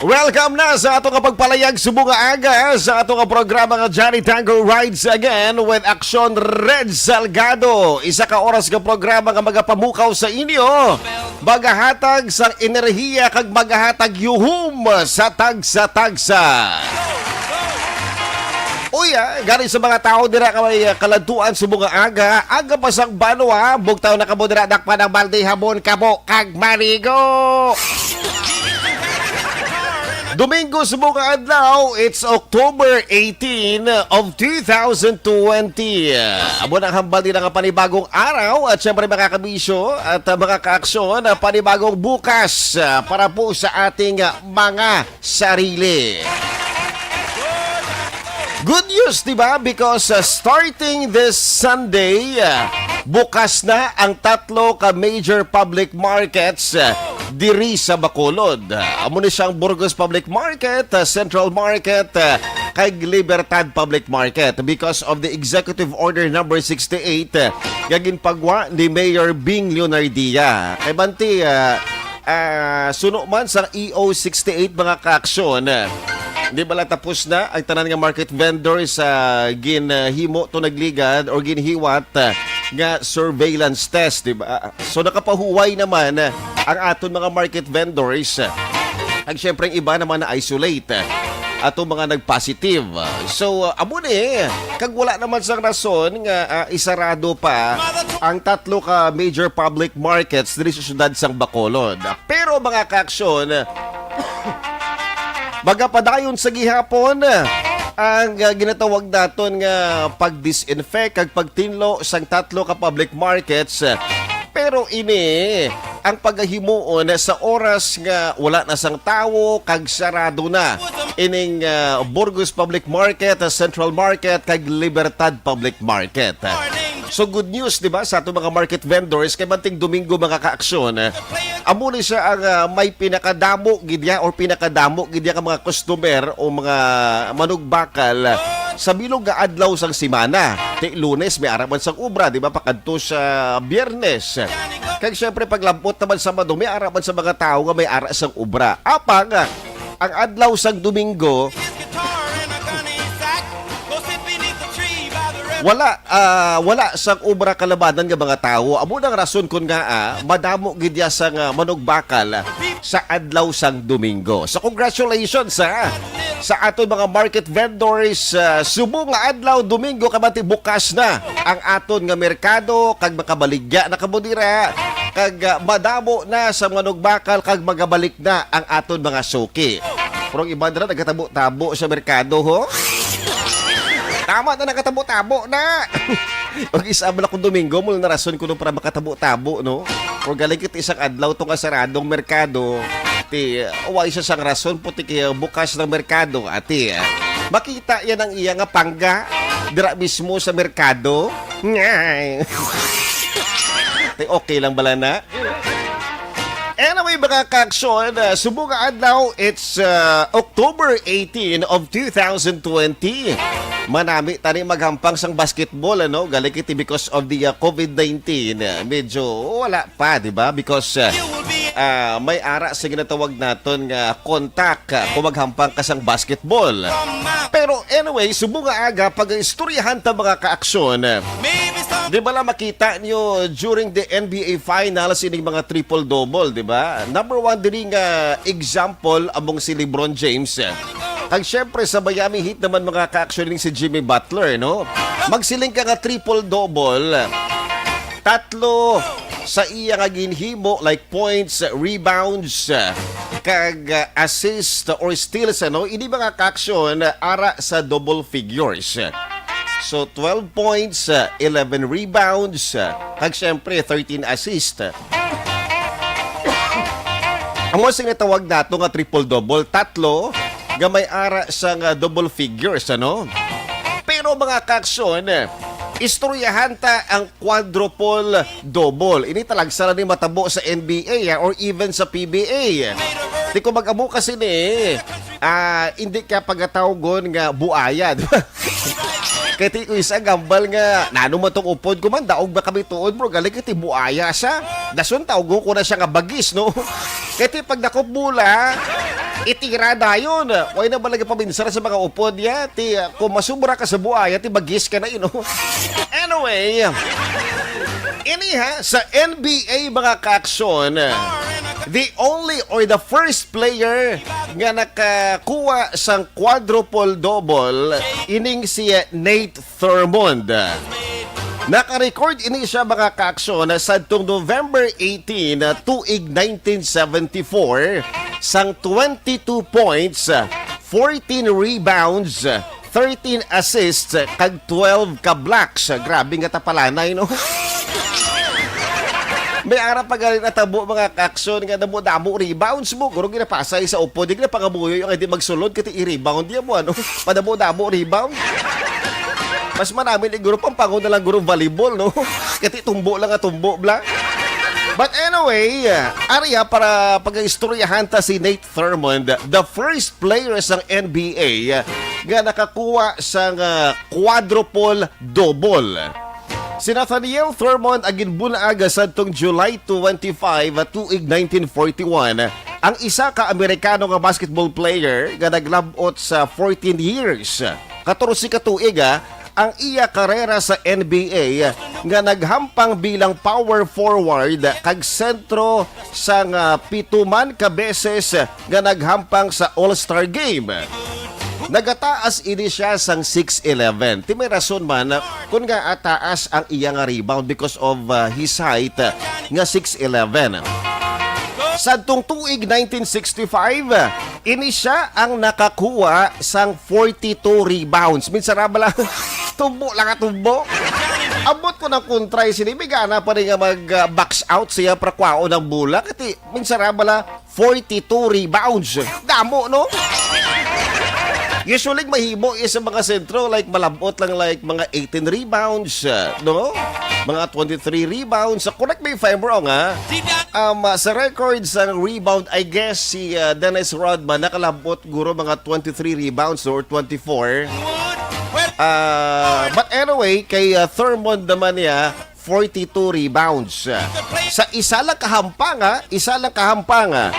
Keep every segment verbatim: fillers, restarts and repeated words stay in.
Welcome na sa ato nga pagpalayag subong nga aga sa ato nga programa nga Johnny Tango Rides Again with Aksyon Red Salgado. Isa ka oras nga programa nga magapamukaw sa inyo, magahatag sang enerhiya kag magahatag yuhum sa tagsa-tagsa. Uy, ah, gani sa mga tao dira nga may, ah, kaladtuan subong nga aga, aga pa sang banwa, bugtaw na kamo dira, dakpan ang balde, habon kamo kag maligo. Domingo subong nga adlaw, it's October eighteen of two thousand twenty. Amo na ang hambal nila nga panibagong araw at syempre, mga kabisyo at, ah, mga kaaksyon, ah, panibagong bukas, ah, para po sa ating, ah, mga sarili. Good news, di ba? Because, uh, starting this Sunday, uh, bukas na ang tatlo ka major public markets, uh, diri sa Bacolod. Uh, amo ni siyang Burgos Public Market, uh, Central Market, uh, kag Libertad Public Market because of the Executive Order number sixty-eight, uh, nga ginpagwa ni Mayor Bing Leonardia. Kay bangod, uh, ah, suno man sa E O sixty-eight, mga kaaksyon, ah, di bala tapos na ang tanan nga market vendors sa ginhimo to nagligad or ginhiwat, ah, nga surveillance test, di ba? So, nakapahuway naman, ah, ang aton mga market vendors, ah, kag syempre ang iba naman na-isolate, ah, ato mga nag-positive. So, ah, amo ni, kag wala naman sang rason nga, ah, isarado pa ang tatlo ka major public markets diri sa siyudad sang Bacolod. Pero, mga kaaksyon, magapadayon sa gihapon ang, ah, ginatawag naton nga pag-disinfect kag pagtinlo sang tatlo ka public markets. Pero ini ang pagahimuon sa oras nga wala na sang tawo kag sarado na ining, ah, Burgos Public Market, ah, Central Market, kag Libertad Public Market. So, good news, di ba, sa ato mga market vendors kay bangod Domingo, mga kaaksyon, amo ni siya ang, ah, may pinakadamo gid ya or pinakadamo gid ya ka mga customer o mga manugbakal sa bilog nga adlaw sang semana. Ti Lunes may ara man sang obra, di ba, pakadto sa Biyernes. Kag syempre, paglabot naman sa madumi, ara man sa mga tawo nga may ara sang obra. Apang, ang adlaw sang Domingo, wala, ah, wala sang obra kalabanan nga mga tawo. Amo nang rason kun ngaa madamo gid ya sang, ah, manugbakal sa adlaw sang Domingo. So, congratulations, ha, sa aton mga market vendors. Ah, subong nga adlaw, Domingo, kabati bukas na ang aton nga merkado, kag makabaligya na kamo dira, kag, ah, madamo na sa manugbakal, kag magabalik na ang aton mga suki. Pero ang iban dira nagatabo-tabo sa merkado, ho? Tama na, nagatabo-tabo na. Og isa man akong Domingo, mula na rason ko para makatabo-tabo, no? Or galing kita isang adlaw to nga saradong merkado, ti, uh, way siya sang rason, puti kay bukas ng merkado, ati, ah. Makita yan ang iya nga pangga, dira mismo sa merkado. Ngay. Ti, okay lang bala na? Anyway, mga kaaksyon, uh, subong nga adlaw, it's, uh, October eighteen of two thousand twenty. Manami tani maghampang sang basketball, ano? Galing kiti because of the, uh, covid nineteen. Uh, medyo wala pa, di ba? Because, uh, uh, may ara sa ginatawag naton nga contact, uh, kung maghampang ka sang basketball. Pero anyway, subong nga aga, pag-istoryahan ta, mga kaaksyon, di ba lang makita nyo during the N B A Finals ining mga triple-double, di ba? Number one diri nga example among si LeBron James. Kag syempre sa Miami Heat naman, mga kaaksyon, si Jimmy Butler, no? Magsiling ka nga triple-double, tatlo sa iya nga ginhimo, like points, rebounds, kag, uh, assist or steals, ano? Ini, mga kaaksyon, ara sa double figures. So, twelve points, uh, eleven rebounds, uh, kag syempre, thirteen assists. Amo sing natawag nato nga triple-double, tatlo nga may ara sang, uh, double figures, ano? Pero, mga kaaksyon, istoryahan ta ang quadruple double. Ini talagsa na ni matabo sa N B A, ah, or even sa P B A. Di ko mag-amo kasi ni, ah, hindi ka pagatawgon nga buaya, di ba? Kay ti ko isa gambal nga, nano man tong upod ko man, daog ba kami tuon, bro? Galing kay ti buaya siya. Dason tawgon ko na siya nga bagis, no? Kay ti pag dakop bola, itira dayon. Way na ba lagi paminsar sa mga upod niya? Ti, ah, kung masubra ka sa buaya, ti bagis ka na, you know? Anyway, ini ha, sa N B A, mga kaaksyon, the only or the first player nga nakakuha sang quadruple double, ining si Nate Thurmond. Naka-record ini siya, mga kaaksyon, sadtong November eighteen, tuig nineteen seventy-four, sang twenty-two points, fourteen rebounds, thirteen assists, kag twelve ka blocks. Grabe nga tapalanay, no? May ara pa gali natabo, mga kaaksyon, nga damo-damo rebounds mo. Guro ginapasay sa upod, di ginapangabuyo yung hindi magsulod, kati i-rebound, di mo, ano? Padamo-damo rebound. Mas manami ni guro, pampangon na lang guro volleyball, no? Kati tumbo lang nga tumbo, bla. But anyway, ari ha, para pag-istoryahan ta si Nate Thurmond, the first player sang N B A nga nakakuha sang, ah, quadruple double. Si Nathaniel Thurmond ang ginbun-ag sadtong July twenty-five, tuig nineteen forty-one, ang isa ka Amerikano nga basketball player nga naglab-ot sa fourteen years, katorse ka tuig, ah, ang iya karera sa N B A, nga naghampang bilang power forward kag sentro sang pito man ka beses nga naghampang sa All-Star Game. Nagataas ini siya sang six eleven. Ti may rason man kun ngaa taas ang iya nga rebound because of, uh, his height, uh, nga six eleven. Sadtong tuig nineteen sixty-five, ini siya ang nakakuha sang forty-two rebounds. Minsara bala, tumbo lang nga tumbo. Ambot ko nang kontray sini, may gana pa rin nga mag, uh, box out siya para kwaon ang bola. Kati, minsara bala, forty-two rebounds. Damo, no? Usually, mahimo is sa mga sentro, like, malabot lang, like, mga eighteen rebounds, uh, no? Mga twenty-three rebounds. Sa, correct me if I'm wrong, ha? Um, uh, sa record sa rebound, I guess, si, uh, Dennis Rodman, nakalabot guro mga twenty-three rebounds or twenty-four. Uh, but anyway, kay, uh, Thurmond naman niya, forty-two rebounds. Sa isa lang kahampang, ha? Isa lang kahampang, ha?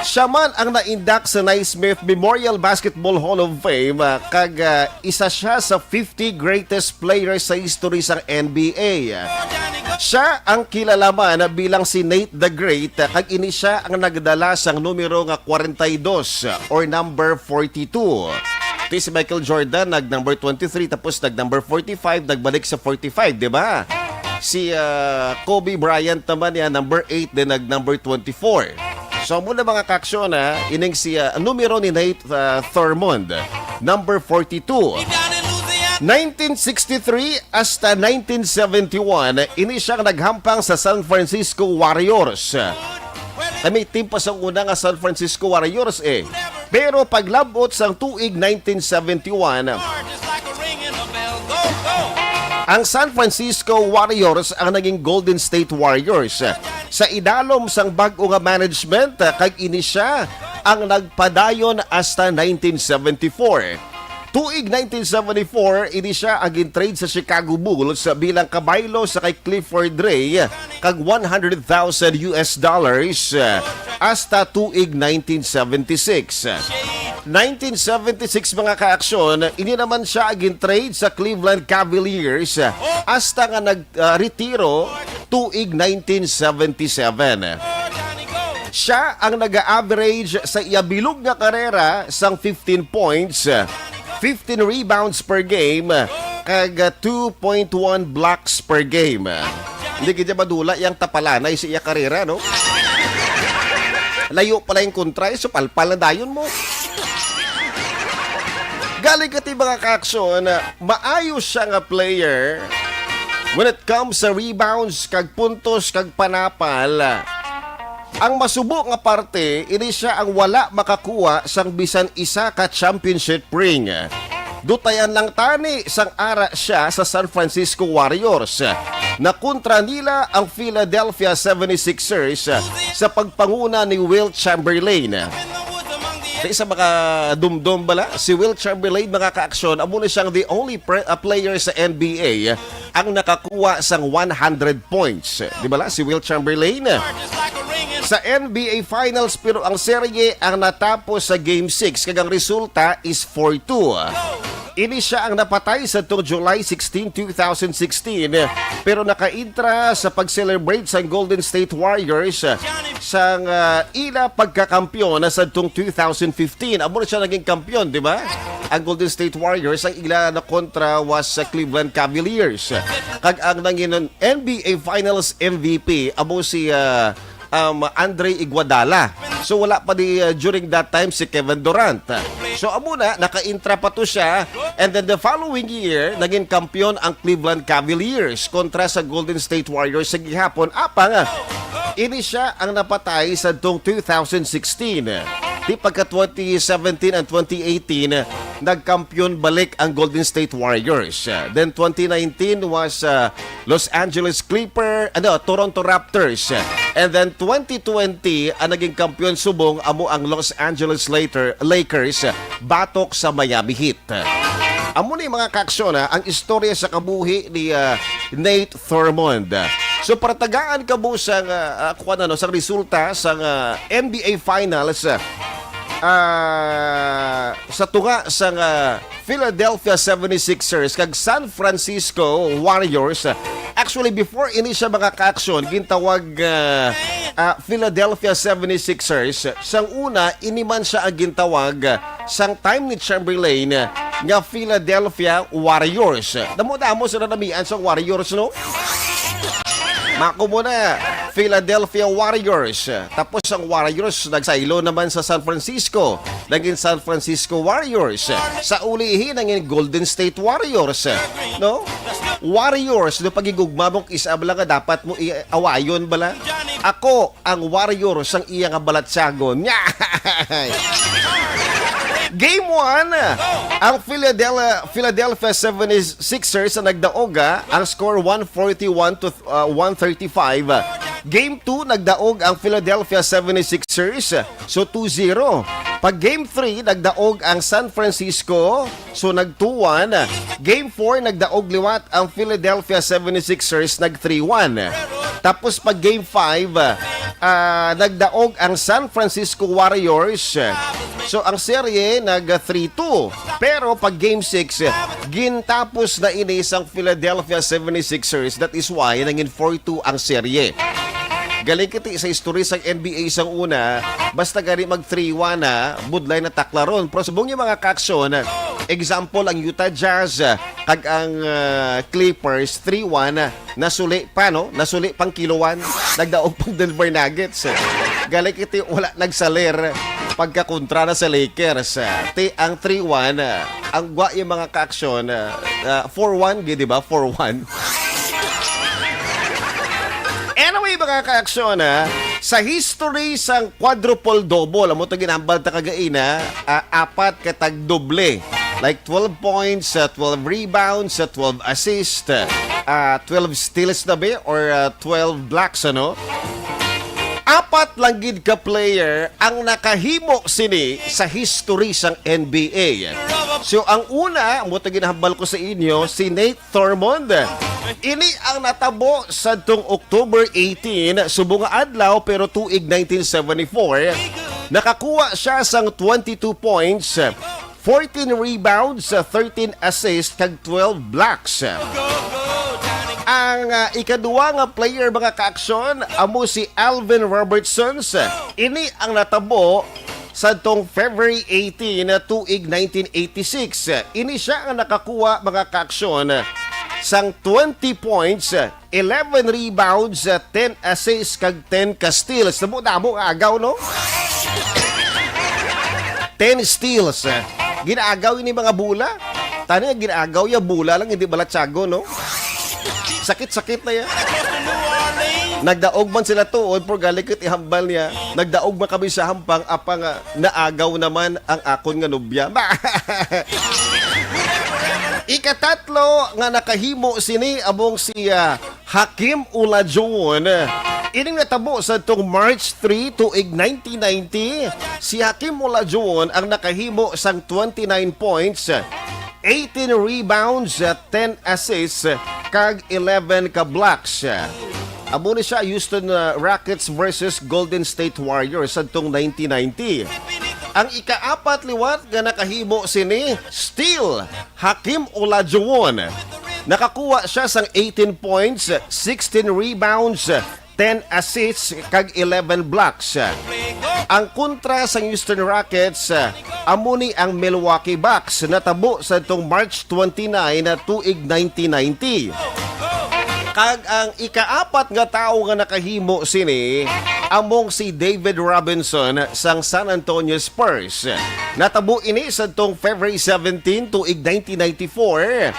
Siya man ang naindak sa Naismith Memorial Basketball Hall of Fame, ah, kag, ah, isa siya sa fifty greatest players sa history sang N B A. Siya ang kilala man bilang si Nate the Great, ah, kag ini siya ang nagdala sang numero nga forty-dos or number forty-two. Ti si Michael Jordan nag number twenty-three, tapos nag number forty-five, nagbalik sa forty-five, di ba? Si, ah, Kobe Bryant naman niya, number eight, then nag number twenty-four. So, muna mga kaaksyon, ha, ining si, ah, numero ni Nate, ah, Thurmond, number forty-two. Nineteen sixty-three hasta nineteen seventy-one, ini siyang naghampang sa San Francisco Warriors. Kami team pa sa una nga San Francisco Warriors, eh. Pero paglabot sang tuig nineteen seventy-one, ang San Francisco Warriors ang naging Golden State Warriors. Sa idalom sang bag-o nga management, kag ini siya ang nagpadayon hasta nineteen seventy-four. Tuig nineteen seventy-four, ini siya ang gin-trade sa Chicago Bulls bilang kabaylo sa kay Clifford Ray kag one hundred thousand U S dollars, ah, hasta tuig nineteen seventy-six. Nineteen seventy-six, mga kaaksyon, ini naman siya ang gin-trade sa Cleveland Cavaliers, ah, hasta nga nag, ah, retiro tuig nineteen seventy-seven. Siya ang nag-average sa iya bilog nga karera sang fifteen points, fifteen rebounds per game, kag two point one blocks per game. Hindi gid madula yang tapalanay sa iya karera, no? Layo pala yung kontra, eh, so palpal na dayon mo. Galing ka ti, mga kaaksyon, maayo siya nga player when it comes sa rebounds, kag puntos, kag panapal. Ang masubo nga parte, ini siya ang wala makakuha sang bisan isa ka championship ring. Dutayan lang tani sang ara siya sa San Francisco Warriors. Nakontra nila ang Philadelphia seventy-sixers sa pagpanguna ni Wilt Chamberlain. Sa isa, mga dumdom bala, si Wilt Chamberlain, mga kaaksyon, amo na siyang the only pre- uh, player sa N B A ang nakakuha sang one hundred points. Di ba la? Si Wilt Chamberlain. Sa N B A Finals, pero ang serye ang natapos sa Game six, kag ang resulta is four two. Ini siya ang napatay sadtong July sixteen, two thousand sixteen, pero nakaintra sa pag-celebrate sang Golden State Warriors sang, ah, ila pagkakampiyon na sadtong two thousand fifteen. Amo na siya naging kampiyon, di ba? Ang Golden State Warriors, ang ila na kontra was sa Cleveland Cavaliers. Kag ang nangin N B A Finals M V P, amo si, ah, um, Andre Iguodala. So, wala pa di, uh, during that time si Kevin Durant. So, amo na, naka-intra pa to siya. And then the following year, naging kampiyon ang Cleveland Cavaliers kontra sa Golden State Warriors sa gihapon. Apang, uh, ini siya ang napatay sa tong two thousand sixteen. Di pagka twenty seventeen and twenty eighteen, nagkampiyon balik ang Golden State Warriors. Uh, then twenty nineteen was, uh, Los Angeles Clipper, ano, Toronto Raptors. And then twenty twenty, ang naging kampiyon subong amo ang Los Angeles later, Lakers, batok sa Miami Heat. Amo ni mga kaaksyon, ha, ang istorya sa kabuhi ni, ah, Nate Thurmond. So, para tagaan kamo sa, ah, ah, kuwan, ano, sa resulta sa, ah, N B A Finals, ah, sa tunga sa, ah, Philadelphia seventy-sixers kag San Francisco Warriors. Actually, before ini siya, mga kaaksyon, gintawag, ah, ah, Philadelphia seventy-sixers. Sang una, ini man siya ang gintawag, ah, sang time ni Chamberlain, ah, nga Philadelphia Warriors. Damo-damo sila namian sa Warriors, no? Mako mo na, Philadelphia Warriors. Tapos ang Warriors nagsaylo naman sa San Francisco. Naging San Francisco Warriors. Sa ulihi, naging Golden State Warriors. No? Warriors, no, pagigugma mo, isa bala nga dapat mo iawayon bala. Ako, ang Warriors, ang iya nga balatsagon. Game one, ang Philadelphia, Philadelphia seventy-sixers ang nagdaog, ah, ang score one forty-one to, ah, one thirty-five. Game two, nagdaog ang Philadelphia seventy-sixers, so two zero. Pag Game three, nagdaog ang San Francisco, so nag two one. Game four, nagdaog liwat ang Philadelphia seventy-sixers, nag three one. Tapos pag Game five, ah, nagdaog ang San Francisco Warriors. So ang serye nag three two. Pero pag Game six, gintapos na ini sang Philadelphia seventy-sixers. That is why nangin four two ang serye. Galing kiti sa istorya sang N B A sang una, basta gani mag three one na, budlay na taklaron. Pero subong yung mga kaaksyon, example, ang Utah Jazz, ah, kag ang, ah, Clippers, three one, ah, nasuli pa, no? Nasuli pang kiluan. Nagdaog pang Denver Nuggets, eh. Galing kiti wala nagsalir pagkakontra na sa Lakers, eh. Ti ang three one, ah, ang gwa yung mga kaaksyon, ah, ah, four one, gi, di ba? Four one. Anyway, mga kaaksyon, ah, sa history sang quadruple double, amo to ginambal ta kagaina, ah, apat ka tagdoble. Like twelve points, ah, twelve rebounds, ah, twelve assists, ah, twelve steals na ba, or, ah, twelve blocks, ano? Apat lang gid ka player ang nakahimo sini sa history sang N B A. So, ang una, amo to ginahambal ko sa inyo, si Nate Thurmond. Ini ang natabo sadtong October eighteen, subong nga adlaw, pero tuig nineteen seventy-four. Nakakuha siya sang twenty-two points, fourteen rebounds, thirteen assists, kag twelve blocks. Ang, ah, ikaduha nga player, mga kaaksyon, amo si Alvin Robertson. Ini ang natabo sadtong February eighteen, tuig nineteen eighty-six. Ini siya ang nakakuha, mga kaaksyon, sang twenty points, eleven rebounds, ten assists, kag ten ka steals. Damo-damo nga agaw, no? Ten steals. Ginaagaw ini mga bola. Tani nga ginaagaw ya, bola lang, hindi bala tiyago, no? Sakit-sakit na ya. Nagdaog man sila tuod, pero galing kat ihambal niya. Nagdaog man kami sa hampang, apang, ah, naagaw naman ang akon nga nobya. Ikatatlo nga nakahimo sini among si, ah, Hakeem Olajuwon. Ining natabo sadtong March three, tuig nineteen ninety, si Hakeem Olajuwon ang nakahimo sang twenty-nine points, eighteen rebounds, ten assists, kag eleven ka blocks. Amo ni siya, Houston, uh, Rockets versus Golden State Warriors sadtong nineteen ninety. Ang ikaapat liwat nga nakahimo sini, steal, Hakeem Olajuwon. Nakakuha siya sang eighteen points, sixteen rebounds, ten assists, kag eleven blocks. Ang kontra sa Houston Rockets, amo ni ang Milwaukee Bucks, natabo sadtong March twenty-nine, tuig nineteen ninety. Kag ang ikaapat nga tawo nga nakahimo sini among si David Robinson sang San Antonio Spurs. Natabo ini sadtong February seventeen, tuig nineteen ninety-four.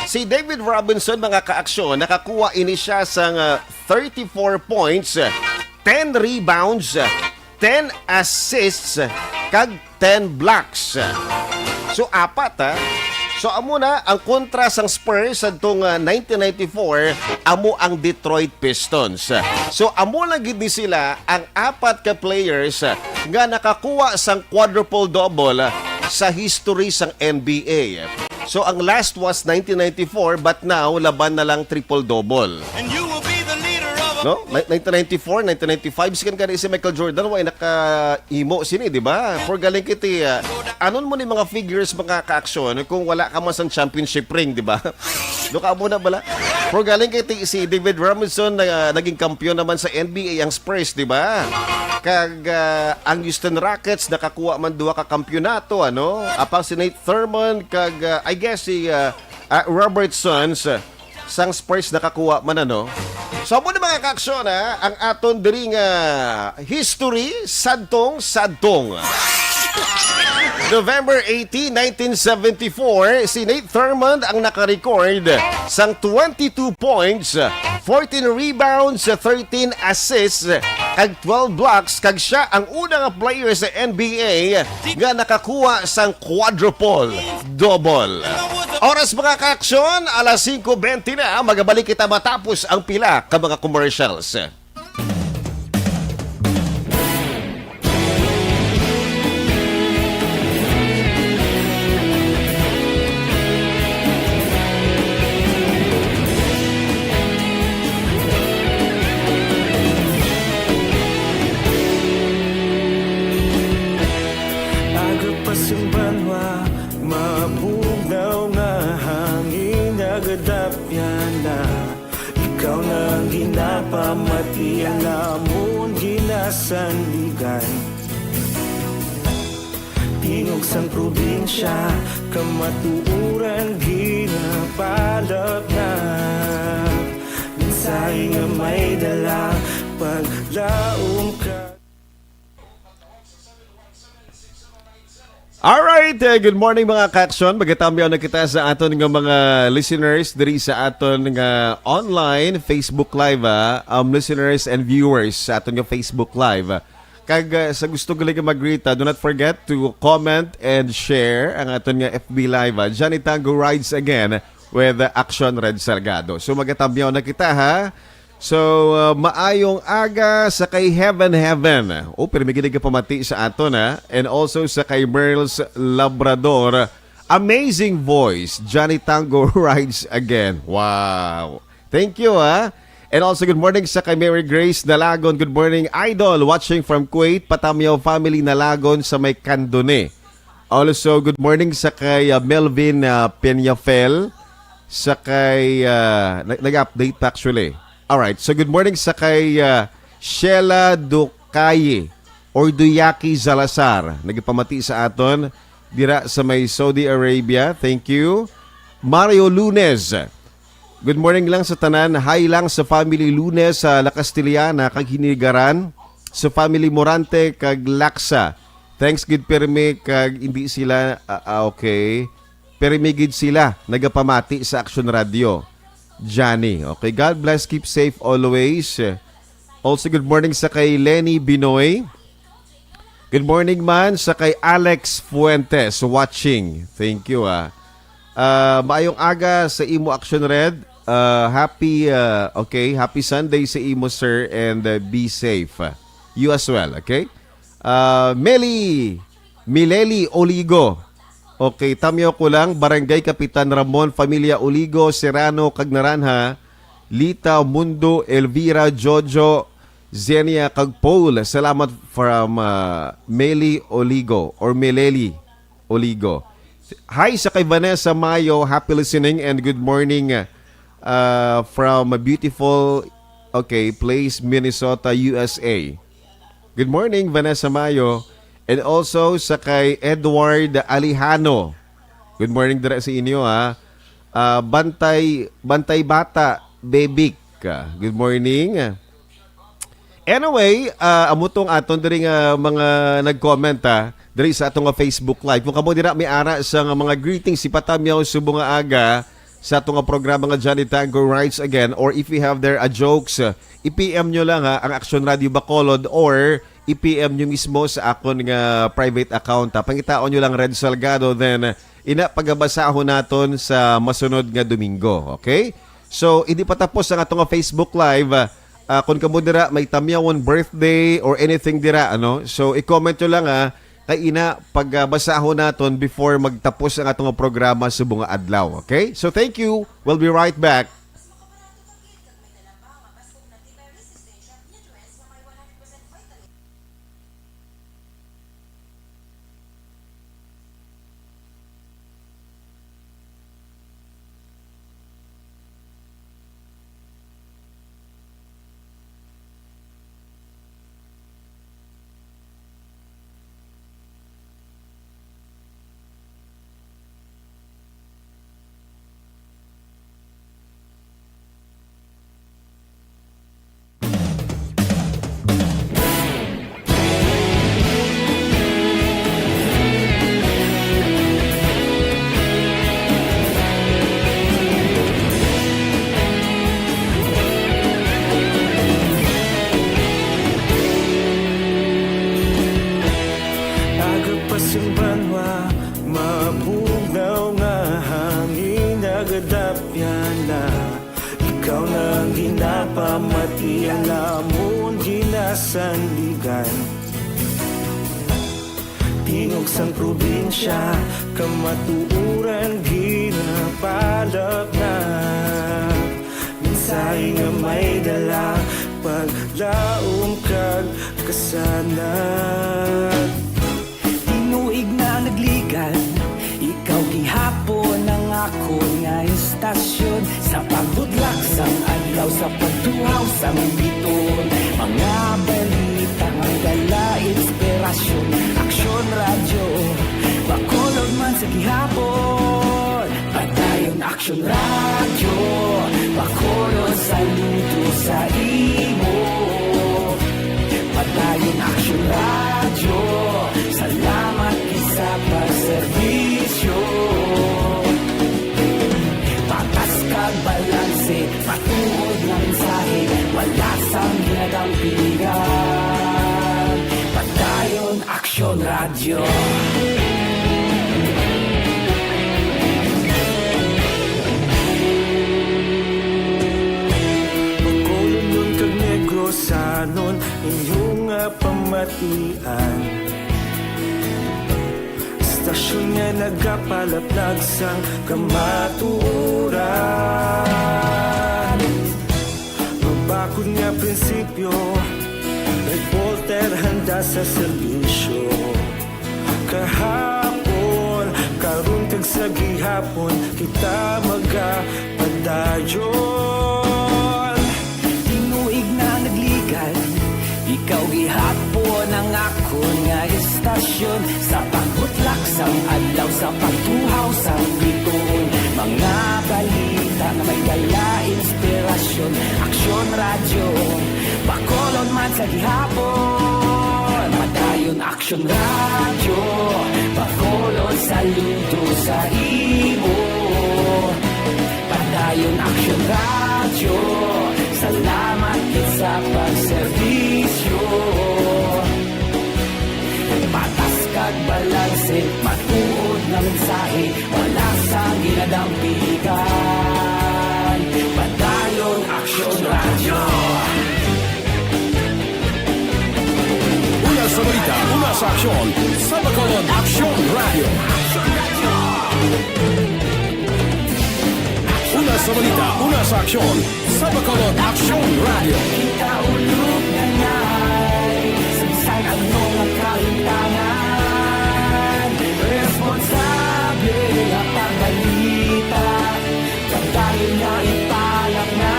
Si David Robinson, mga kaaksyon, nakakuha ini siya sang, ah, thirty-four points, ten rebounds, ten assists, kag ten blocks. So, apat, ha? So, amo na ang kontra sang Spurs sadtong, ah, nineteen ninety-four, amo ang Detroit Pistons. So, amo lang gid ni sila ang apat ka players, ah, nga nakakuha sang quadruple-double, ah, sa history sang N B A. So, ang last was nineteen ninety-four, but now, laban na lang triple-double. And you will be the leader of a No? Ni-, nineteen ninety-four, nineteen ninety-five, sikan gani si Michael Jordan, way nakaimo sini, di ba? For galing kiti, ah, anon mo ni mga figures, mga kaaksyon, kung wala ka man sang championship ring, di ba? Do ka mo na bala? For galing kiti si David Robinson na, ah, naging kampiyon naman sa N B A ang Spurs, di ba? Kag, ah, ang Houston Rockets nakakuha man duha ka kampiyonato, ano? Apang si Nate Thurmond kag, ah, I guess si, ah, ah, Robertson, sang Spurs nakakuha man, ano? So, amo na, mga kaaksyon, ha, ang aton diri nga history, sadtong, sadtong. November eighteen, nineteen seventy-four, si Nate Thurmond ang nakarecord sang twenty-two points, fourteen rebounds, thirteen assists, kag twelve blocks, kag siya ang una nga player sa N B A nga nakakuha sang quadruple double. Oras, mga kaaksyon, alas singko bente na. Magabalik kita matapos ang pila ka mga commercials. Pasimbanwa, mabugnaw nga hangin nagadapyan na. Ikaw na ang ginapamati, ang amon ginasandigan. Tingog sang probinsya, kamatuoran ginapalapnap. Mensahe nga may dala, paglaom ka. Alright, eh, good morning mga ka-aksyon. Magatamyaw na kita sa aton nga mga listeners diri sa aton nga online Facebook Live, ah, um, listeners and viewers sa aton nga Facebook Live. Kag ah, sa gusto gali nga mag-greet, ah, do not forget to comment and share ang aton nga F B Live, ah. Johnny Tango rides again with ah, Action Red Salgado. So magatamyaw na kita ha. So, uh, maayong aga sa kay Heaven Heaven. O, pero may ginagapamati sa aton, ha? And also sa kay Merls Labrador. Amazing voice. Johnny Tango rides again. Wow. Thank you, ha? And also, good morning sa kay Mary Grace Nalagon. Good morning, Idol. Watching from Kuwait, Patamyaw family Nalagon sa may Candone. Also, good morning sa kay uh, Melvin uh, Peñafel, sa kay uh, nag-update pa actually. Alright, so good morning sa kay uh, Sheila Ducaye or Duyaki Salazar. Nagpamati sa aton dira sa may Saudi Arabia. Thank you. Mario Lunes. Good morning lang sa tanan. Hi lang sa family Lunes sa La Castellana kag Hinigaran, sa family Morante kag Laksa. Thanks gid pirmi kag hindi sila ah, ah, okay. Pirmi gid sila nagapamati sa Action Radio. Johnny, okay. God bless, keep safe always. Also, good morning sa kay Lenny Binoy. Good morning man sa kay Alex Fuentes watching. Thank you ah. Ah, maayong aga sa imo Action Red. Ah, happy ah, okay, happy Sunday sa imo sir and ah, be safe. You as well, okay? Ah, Meli, Mileli Oligo. Okay, tamyaw ko lang, Barangay Kapitan Ramon, Familia Oligo, Serrano, kag Naranha, Lita, Mundo, Elvira, Jojo, Zenia kag Paul. Salamat from uh, Meli Oligo or Meleli Oligo. Hi sa kay Vanessa Mayo. Happy listening and good morning uh, from a beautiful okay, place Minnesota, U S A. Good morning, Vanessa Mayo. And also sa kay Edward Alejano. Good morning dira sa inyo ha. Uh, Bantay Bantay Bata Bebik. Good morning. Anyway, uh, amo tong aton diri nga mga nag-comment ha, diri sa aton nga Facebook Live. Kung kamo dira may ara sa nga mga greetings, ipatamyaw subong nga aga sa aton nga programa nga Johnny Tango Writes Again, or if you have there a jokes, uh, i-P M nyo lang ha, ang Action Radio Bacolod, or i-P M nyo mismo sa akon nga private account ha. Pangitaon nyo lang Red Salgado, then uh, ina pagabasahon naton sa masunod nga Domingo, okay? So, hindi pa tapos ang ato nga Facebook Live. Ah, ah, kung kamo dira may tamyawon birthday or anything dira, ano? So, i-comment nyo lang ha. Kay ina, pagabasahon naton before magtapos ang ato nga programa subong nga adlaw. Okay? So, thank you. We'll be right back. Agapasimbanwa, mabugnaw nga hangin nagadapyan na. Ikaw na ang ginapamati, ang amon ginasandigan. Tingog sang probinsya, kamatuoran ginapalap na. Mensahe nga may dala, paglaom kag kasanag. Tinuig na ang Ikaw gihapon ang akon nga istasyon, sa pagbudlak sang adlaw, sa pagtuhaw sang biton. Mga balita nga dala inspirasyon, Aksyon Radyo, Bacolod man sa gihapon. Padayon Aksyon Radyo, Bacolod, saludo sa imo. Padayon Aksyon Radyo, salamat gid sa pagserbisyo. Patas kag balanse, matuod nga mensahe, wala sang ginadampigan. Padayon Aksyon Radyo. Bacolodnon kag Negrosanon, inyo nga pamatian. Istasyon nga nagapalaplag sang kamatuoran. Mabakod nga prinsipyo, reporter handa sa serbisyo. Kahapon, karon kag sa gihapon, kita magapadayon. Tinuig na nagligad, ikaw gihapon ang akon nga istasyon. Sa pagbutlak sang adlaw, sa pagtuhaw sang bituon, mga balita nga may dala inspirasyon. Aksyon Radyo, Bacolod man sa gihapon. Padayon Aksyon Radyo, Bacolod, saludo sa imo. Padayon Aksyon Radyo, salamat gid sa pagserbisyo. Patas kag balanse, matuod nga mensahe, wala sang ginadampigan. Padayon Aksyon Radyo. Una sa balita, una sa aksyon, sa Bacolod Aksyon Radyo. Una sa balita, una sa aksyon, sa Bacolod Aksyon Radyo. Kita ulog na ngay, sa bisan ano nga kalimtangan, responsable nga pagbalita. Padayon nga ipalaknag,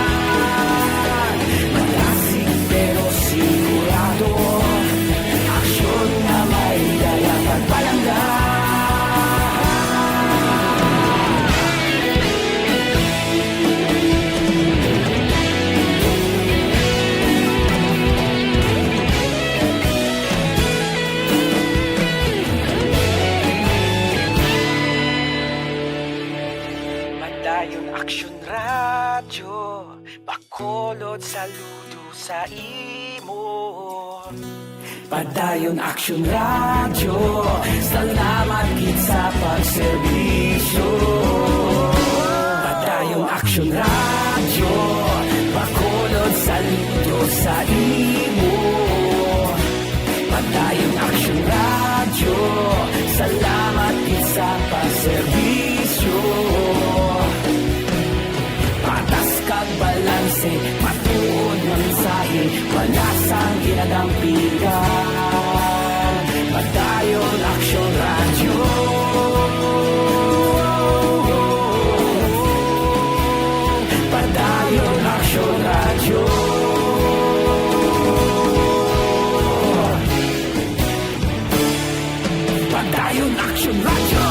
malasig pero sigurado, aksyon nga may dala pagpalangga. Padayon Aksyon Radyo, Bacolod, saludo sa imo. Padayon Aksyon Radyo, salamat gid sa pagserbisyo. Padayon Aksyon Radyo, Bacolod, saludo sa imo. Padayon Aksyon Radyo, salamat gid sa pagserbisyo. Patas kag balanse, matuod nga mensahe, wala sang ginadampigan. Padayon Aksyon Radyo. Padayon Aksyon Radyo. Padayon Aksyon Radyo.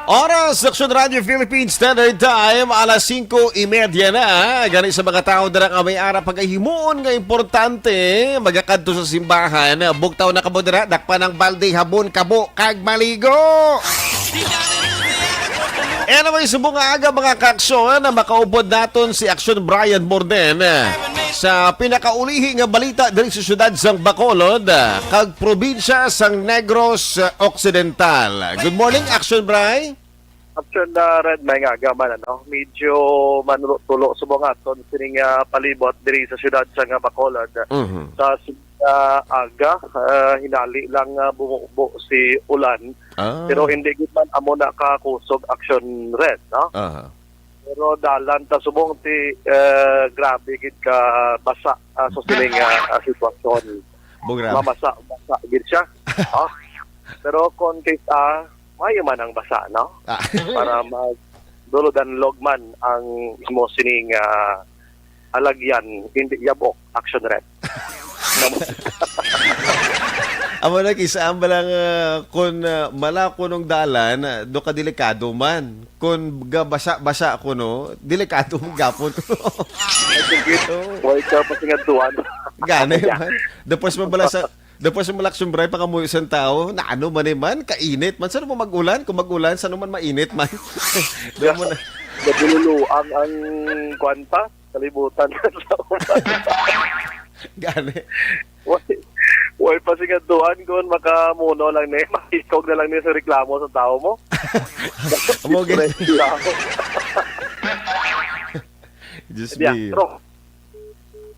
Oras, Aksyon Radio Philippines Standard Time, alas singko y media na. Gani sa mga tawo dira nga may ara pagahimuon nga importante, magakadto sa simbahan, bugtaw na kamo dira, dakpan ang balde, habon, kabo, kag maligo. Anyway, subong nga aga, mga kaaksyon, na makaupod naton si Aksyon Brian Morden, eh, sa pinakaulihi nga balita diri sa siyudad sang Bacolod, eh, kag probinsya sang Negros Occidental. Good morning, Aksyon Bri. Aksyon, ah, Red, may nga aga man, ano? Medyo manulo-tulo subong aton sining, ah, palibot diri sa siyudad sang Bacolod. Mhm. Sa ah, aga, ah, hinali lang, ah, bumubo si ulan. Ah. Pero hindi gid man amo na kakusog, Aksyon Red, no? Aha. Pero dalan ta subong ti, eh, grabe gid ka basa, ah, sa sining, ah, ah, sitwasyon. Bugra. Mamasa-masa gid siya. Ah, pero kung case, ah, maayo man ang basa, no? Ah. Para mag-dulog-danlog man ang imo sining, ah, alagyan, hindi yabok, action rep. Amo na, kisa ang balang, ah, kun, ah, mala ko nung dalan, ah, do ka delikado man. Kun gabasa-basa ko, no, delikado mo gapon ko. Why ka pasingadtuan? Gani man. Dapos mo bala sa, dapos mo bala action bray, pakamuyo sa tao, na ano man eh man, kainit man. Saan mo mag-ulan? Kung mag-ulan, saan man mainit man? Doon mo na. Nabululuang ang kwanta, kalibutan sa ulan. Gani. Why, why pa sigadtuan kung makamuno lang ni, makikog na lang ni sa reklamo sa tao mo? Amo gid. Reklamo. Just Yeah, me. True.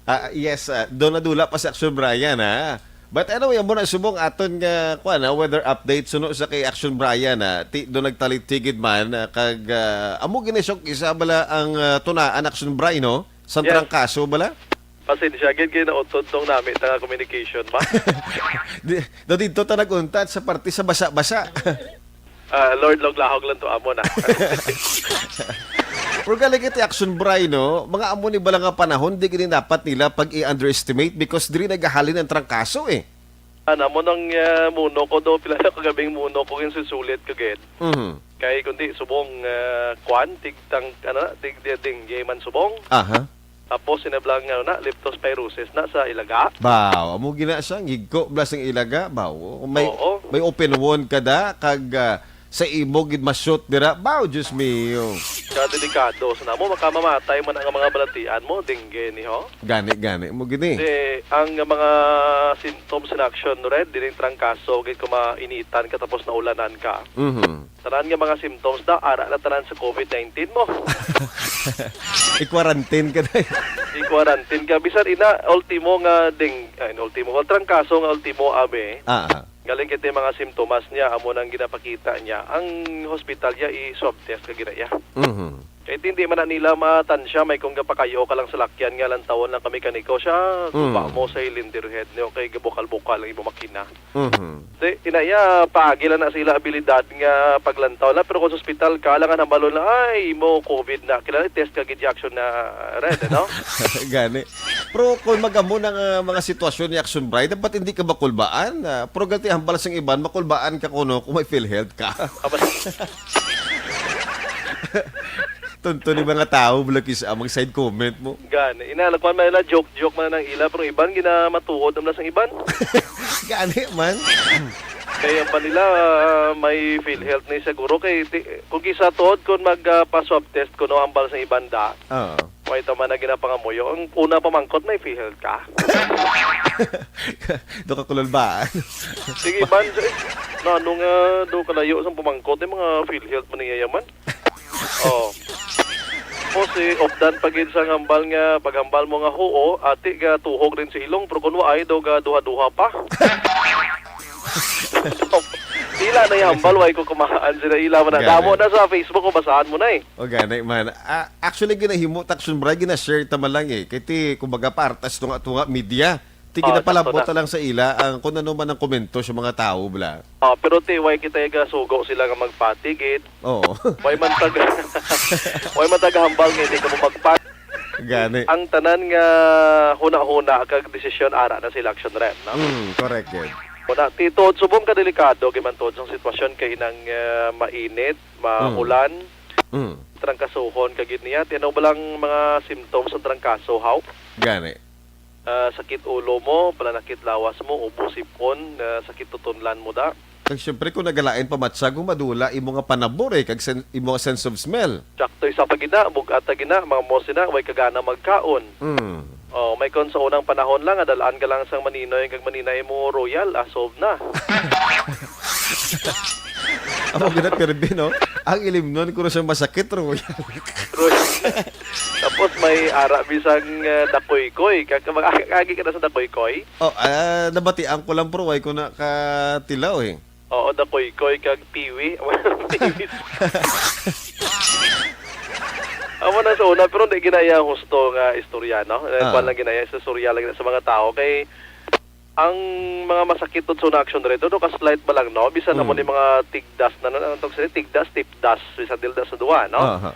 Ah, yes, ah, doon nadula pa si Action Brian, ha? But anyway, amo na subong aton nga, kuan, ah, weather update suno sa kay Action Brian, ah. Ti, doon nagtalitigid man, ah, kag, ah, amo gini siya isa bala ang, ah, tunaan, Action Brian, no? Sa Yes. trangkaso bala? Pasensya gid kay nautod tong nami ta nga communication ba. Di, do dito ta nag-untat sa parte sa basa-basa. Ah, Lord, laglahog lang to amo na. Pero galing iti Action Bray, no? Mga amo ni bala nga panahon, di gini dapat nila pag-i-underestimate because diri nagahalin ang trangkaso eh. Ana mo nang ah, muno ko do, pila na kagabing muno ko yung susulit kagid. Mhm. Kay kundi subong ah, kwan, tig tang ano, tig di- dengue man subong. Aha. Tapos sinablang nga na leptospirosis na sa ilaga. Baw, amo gina siya, ngigko blas ang ilaga, baw. May Oo. may open wound ka da kag ah, sa imo gid ma-shoot dira, baw, Diyos mio. Kaya delikado sa namo, makamamatay man ang mga balatian mo, dengue ni ho. Gani gani mo gini. Kasi ang mga symptoms in action red, dining trangkaso, gid kumainitan ka tapos naulanan ka. Mhm. Tanan nga mga symptoms na ara na tanan sa covid nineteen mo. I-quarantine ka na. I-quarantine ka. Bisan ina, ultimo nga ding, ay, ultimo, ultrang kaso nga ultimo, abe. Ah, ah. Galing kay mga simptomas niya, amo nang ginapakita niya. Ang hospital niya, i-swab test ka gina iya. Mhm. Kay hindi man na nila matansya, may kung gapakayo ka lang sa lakyan nga lantawon lang kami kaniko siya, guba Mm. mo sa cylinder head niyo, kay gabukal-bukal ang imo makina. Mhm. Di, inaya, paagi lang na sila abilidad nga paglantaw na, pero kung sa ospital ka, alangan hambalon na, ay, mo covid na. Kailangan test ka gid action na red, ano? Gani. Pero kung magamo ng ah, mga sitwasyon ni Action Brian, dapat hindi ka makulbaan. Ah, pero gati hambal sang iban, makulbaan ka kuno kung may PhilHealth ka. Aba, Tunto ni mga tao, bulakis, ah, mag-side comment mo. Gani. Ina, nagkuhan man nila, joke-joke man ang ila, pero iban, ginamatuod naman sang iban. Gani man. Kaya pa nila, ah, may PhilHealth ni siguro. Kay, ti, kung kisa tuod, kung mag-pa-swab test ko, no, hambal sa iban da, Oo. may tama na ginapangamuyo. Ang una pamangkot, may PhilHealth ka? Do ka kululbaan. Sige, ban, eh, na ano nga, do kalayo sa pamangkot, yung mga PhilHealth man niya yaman. Oh. O si Opdan pa gid sa hambal nga, paghambal mo nga huo, ati ga tuhog rin sa ilong, pero kung waay, do ga duha-duha pa. Ila na yung hambal, way ko kumahaan sila ila man. Gani. Damo na sa Facebook, kung basahan mo na eh. O gani man. Ah, actually, ginahimo ta Action Brian, gina-share ta man lang eh. Kay ti, kumbaga, partas tunga-tunga media. Ti, Oh, ginapalabot sakto na. Ta lang sa ila ang kung ano man ang komento sa mga tao, bla. Ah, pero ti, way kita yung sugo sila nga magpatigit. Oo. Way man tag way man taga hambal nga hindi ka mo magpat. Gani. Ang tanan nga huna-huna kag desisyon ara na sila action rep, no? Mm, correct, good. Una, ti tuod subong ka delikado giman tuod sang sitwasyon kay inang ah, mainit, maulan, Mm. trangkasuhon ka gid niya. Ti ano ba lang mga symptoms sa trangkaso, how? Gani. Ah, sakit ulo mo, pananakit lawas mo, ubo, sipon, ah, sakit tutunlan mo da. Kag syempre, kung nagalain pamatsag, kung madula imo nga panabor eh, kag sen- imo nga sense of smell. Sakto isa pa gina, bugat ta gina, mga mose na, way kagana magkaon. Mm. Oh, may kon sa unang panahon lang, adalaan ka lang sang maninoy kag maninay mo royal, ah, solved na. Amo gina pirbi, no? Ang ilimnon ko na siya masakit, Roy. Royal. Tapos may ara bisang uh, dakoy-koy. Kag mag-agi ka na sa dakoy-koy? Oh, ah, nabatian ko lang, pero way ko na katilaw eh. Oo, dakoy-koy kag piwi. Piwi. Amo na sa una, pero hindi ginaya husto nga istorya, no? Eh, Ah. Kuwan lang ginaya, sa istorya lang sa mga tao. Kay, ang mga masakit dun sa una, Action Red, do ka slight ba lang, no? Bisan na mo Mm. ni mga tigdas na, ano, ano tawag sila? Tigdas, tipdas, bisan dil da sa duwa, no? Aha.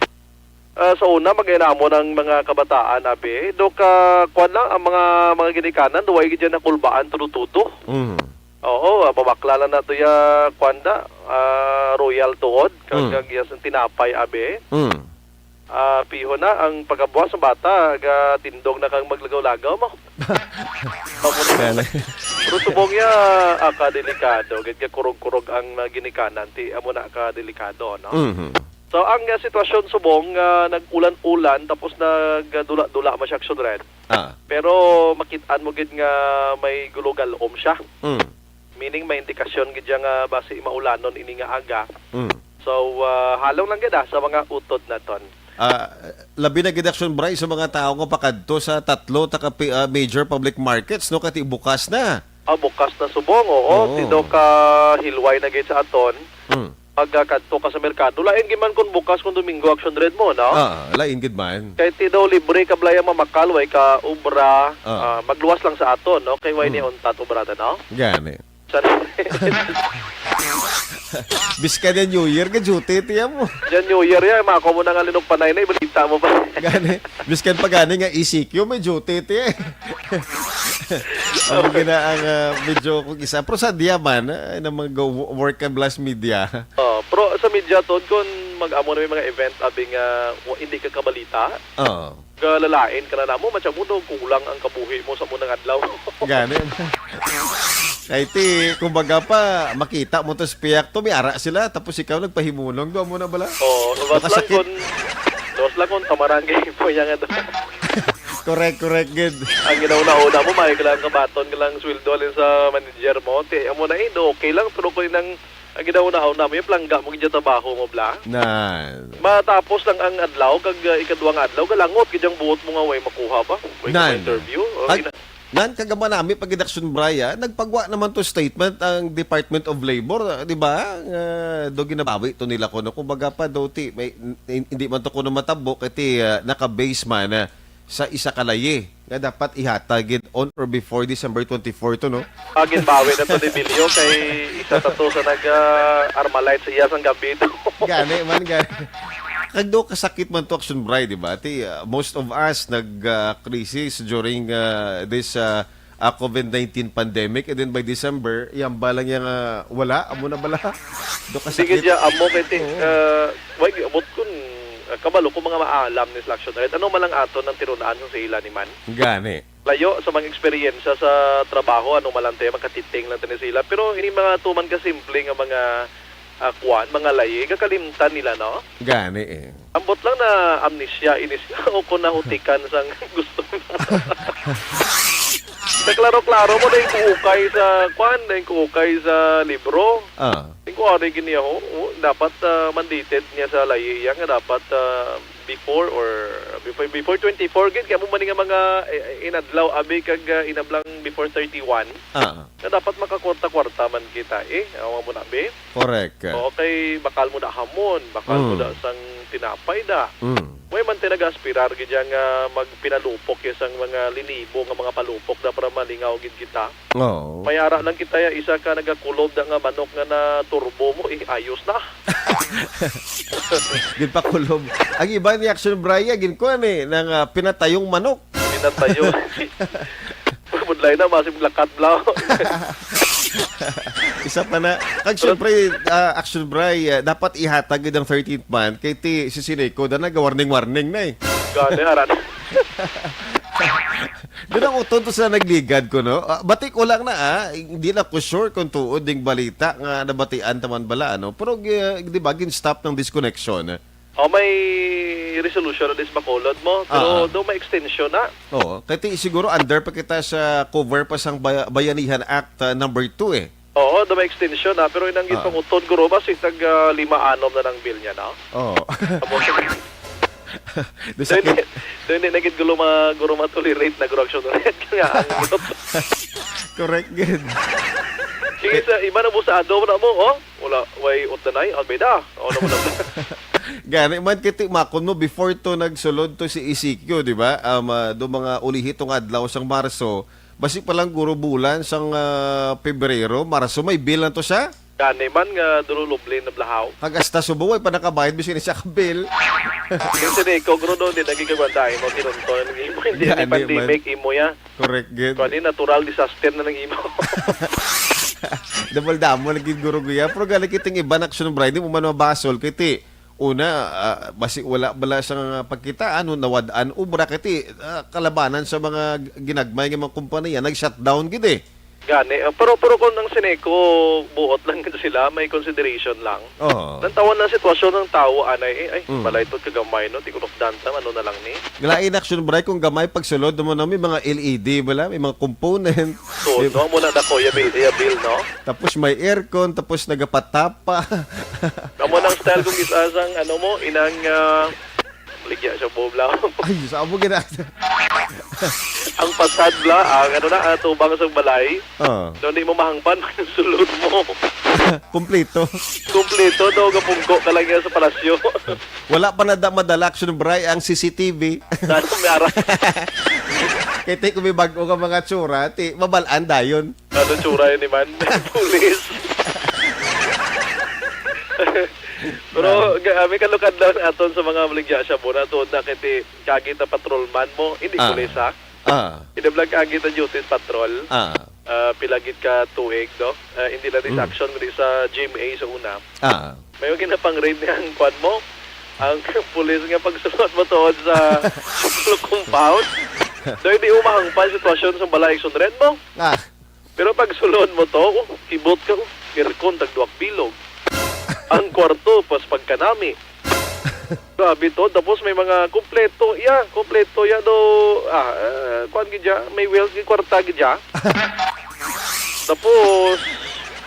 Ah, sa una, mag-inamo ng mga kabataan, abi. Do ka, kuwan lang, ang mga, mga ginikanan, duway gid yan na kulbaan, tudo-tudo. Mm. Oo, ah, mabakla lang nato ya, kuwan da, ah, royal tuod, kag, Mm. kag ya sa tinapay, abi. Mm. Ah, piho na ang pagkabuas sa bata, ga tindog na kang maglagaw-lagaw mo. Gani. Pero subong ya, ah, kadelikado, gid ka kurog-kurog ang, ah, ginikanan, ti amo na kadelikado, no? Mhm. So, ang, ah, sitwasyon subong, ah, nag-ulan-ulan, tapos nagdula-dula man siya, Action Red. Ah. Pero makit-an mo gid nga may gulugalom siya. Mm. Meaning, may indikasyon gid siya nga basi maulanon ini nga aga. Mm. So, ah, halong lang gid, ah, sa mga utod naton. Ah, labi na gid, Action Bray, sa mga tawo nga pakadto sa tatlo ta ka pi-, ah, major public markets, no, kay ti bukas na. Ah, bukas na subong, oo. Oo. Tido ka hilway na gid sa aton. Mm. Pagkadto ka sa merkado, lain gid man kung bukas kung Domingo, Action Red mo, no? Ah, lain gid man. Kay ti daw libre ka balay mamakal, way ka obra, Ah. ah, magluwas lang sa aton, no? Kay way ni Hmm. untat obra ta, no? Gani. Sa Biskan yan New Year, ga-duty, tiyan mo. Yan New Year, yan. Mako mo na nga linugpanay na, ibalita mo pa. Gani. Biskan pa gani nga E C Q, may duty, ti. Ang gina-, ang, ah, medyo kung isa. Pero sa diya man, ah, na mag-wo-, work ka blast media. Oh, pero sa media, Tod, kung mag-amo na may mga event, abi nga, wa-, hindi ka kabalita, Oo. galalain ka na namo, matya mo daw, kulang ang kabuhi mo sa munang adlaw. Gani. Kay ti, kumbaga pa, makita mo to sa piyak to, may ara sila, tapos ikaw nagpahimulong, do mo na bala? Oo, luwas lang Makasakit. Kung, luwas lang kung tamarangay po niya nga doon. Correct, correct, gid. Ang ginauna-una mo, may ka lang kabaton ka lang sweldo alin sa manager mo. Ti, amo na eh, do, okay lang, pero kung inang, ang ginauna-una mo, yung plangga mo, gidya trabaho mo, bla. Na. Matapos lang ang adlaw, kag, uh, ikaduwang adlaw, galangot, gid ang buot mo nga, way makuha ba? Way Nan. Interview? O, Kag, ina- nan, kagama nami, pag Action Bray, ah, nagpagwa naman to statement ang Department of Labor, ah, di ba? Nga, do ginabawi to nila kuno. Kumbaga pa, do, ti, may, hin-, hindi man to kuno matabo, kay ti, ah, naka-base man, ah, sa isa ka layi nga dapat ihatag gid on or before December twenty-four to, no? Ah, ginbawi na to ni Bilyo kay isa ta to sa nag, ah, Armalite sa iya sang gabi to. Gani man, gani. Kag do kasakit man to, Action Bray, di ba? Ti, ah, most of us nag, ah, crisis during, ah, this, ah, ah, COVID nineteen pandemic, and then by December, iyang balang yang, ah, wala, amo na bala. Do Sige kasakit. Dya, amo kay ti, Oo. Ah, way, abot kun, ah, kabalo ko mga maalam ni sila Action Red. Ano man lang aton ang tinulaan sa ila ni man? Gani. Layo sa mga eksperyensya sa trabaho, ano man lang tayo, makatiting lang tayo sila. Pero ini mga tuman ka simple nga mga, ah, kuwan, mga layi, kakalimtan nila, no? Gani eh. Ambot lang na amnesia, inis o kung nahutikan sang gusto. Sa klaro-klaro mo, dahil kuukay sa, kuwan, dahil kuukay sa libro. Ah. Tingko ari gini ho, oh, dapat, ah, mandated niya sa layi iya nga dapat, ah, before or before, before twenty-four gid, kaya mo man nga mga, eh, inadlaw, abi, kag, ah, inablang before thirty-one, Ah. nga dapat makakwarta-kwarta man kita, eh. Awa mo na, be. Correct. Oo, kay bakal mo na hamon, bakal mo Mm. na sang tinapay da. Mm. May man tayo nag-aspirar gid dyan nga magpinalupok ya sang mga linibo nga mga palupok da para malingaw gid kita. Oo. May ara lang kita ya isa ka nagakulob da nga manok nga na turbo mo, eh, ayos na. Ginpakulob. Ang iba ni Action Bray, ginkuan eh, nang, ah, pinatayong manok. Pinatayo. Budlay na, masim lakat bla. Isa pa na. Kag syempre, ah, Action Bray, ah, dapat ihatag gid ang thirteenth month kay ti si Sineco da nag-warning-warning na eh. Gani, aran. Doon ang uton to sa nagligad ko, no? Ah, bati ko lang na, ah. Hindi na ko sure kung tuod ding balita nga nabatian taman bala, ano? Pero, gi-, di ba, gin-stop ng disconnection? O, may resolution na dis Bacolod mo, pero Ah, ah. daw may extension na. Oo, kay ti-, siguro under pa kita sa cover pa sang Baya-, Bayanihan Act, ah, number two eh. Oo, daw may extension na, pero inang Ah. gipangutod, guro, basi tag, ah, lima anom na nang bill niya, no? Oo. Tapos, Di daw sakit. hindi, daw hindi na gid gulo ma-, guro ma-tolerate na guro action ulit. Kaya ang Correct gid. Sige, sa iba na mo sa ado na mo, oh? Wala, way utdanay, Almeida. Oo naman na. Kaya naman kiti makon mo before to nagsulod to si E C Q, di ba? Um, ah, do mga ulihi tong adlaw sang Marso, basi pa lang guro bulan sang ah, Pebrero, Marso, may bill na to siya. Gani man nga dululubli na blahaw. Kag hasta subo, way pa nakabayad bisan isa ka bill. Kasi ni ko guro doon, di nagigagwandahin mo, tinunton, hindi mo, hindi Gani man. Pandemic, imo ya. Correct, gid. Kani natural disaster na nang imo. Double damo lagi guro guya. Pero gani kiting iban action, Bray, di mo man mabasol. Kay ti, una, ah, basi wala bala sa nga pagkita, ano, nawad-an, obra kay ti, ah, kalabanan sa mga ginagmay nga mga kompanya, nag-shutdown gid eh. Gani, ah, pero, pero kung ang Sineco, buot lang gid sila, may consideration lang. Oo. Nantawan ang sitwasyon ng tao, anay, eh, ay, Mm. balay to kagamay, no? Di ko nukdan ta, ano na lang ni? Lain action, Bray, kung gamay pagsulod mo na may mga L E D bala, may mga component. So, May no, muna na ko, ya bill, ya bill, no? Tapos may aircon, tapos nagapatapa. Amo nang style kung gisa sang, ano mo, inang, ah, ligya siya po, bla. Ay, sa amo gina. Ang pasad, bla, ang ano na, ah, tubang sa balay. Ah. Daw di mo mahangpan, sulod mo. Kompleto. Kompleto, daw gapungko ka lang yan sa palasyo. Wala pa na da-, madala, action, Bray, ang C C T V. Dano may ara. Kay ti, kung may bago ka mga tsura, ti, mabalaan dayon. Ano tsura yun, man? Pulis. Pero, Ah. ga-, may kalukad lang aton sa mga maligya siya muna. Tuod na kay ti, kagit na patrolman mo. Hindi Ah. pulis, ha? Ah. Hindi lang kagit na duty patrol. Ah. Ah, pila gid ka tuig, no? Ah, hindi lang di sa Mm. action, kundi sa G M A sa una. Ah. May ginapang-raid niya ang kwan mo. Ang pulis nga pagsulod mo tuod sa compound. So, hindi umahangpan sitwasyon sa balay, action red mo. Ah. Pero pagsulod mo to, oh, kibot ka, oh, aircon, tagduwak bilog. Ang kwarto, pas pagkanami. Grabe to. Tapos may mga kompleto. Yeah, kompleto. Yeah, do, ah, eh, kuwan gid ya. May wheels, may kwarta gid ya. Tapos,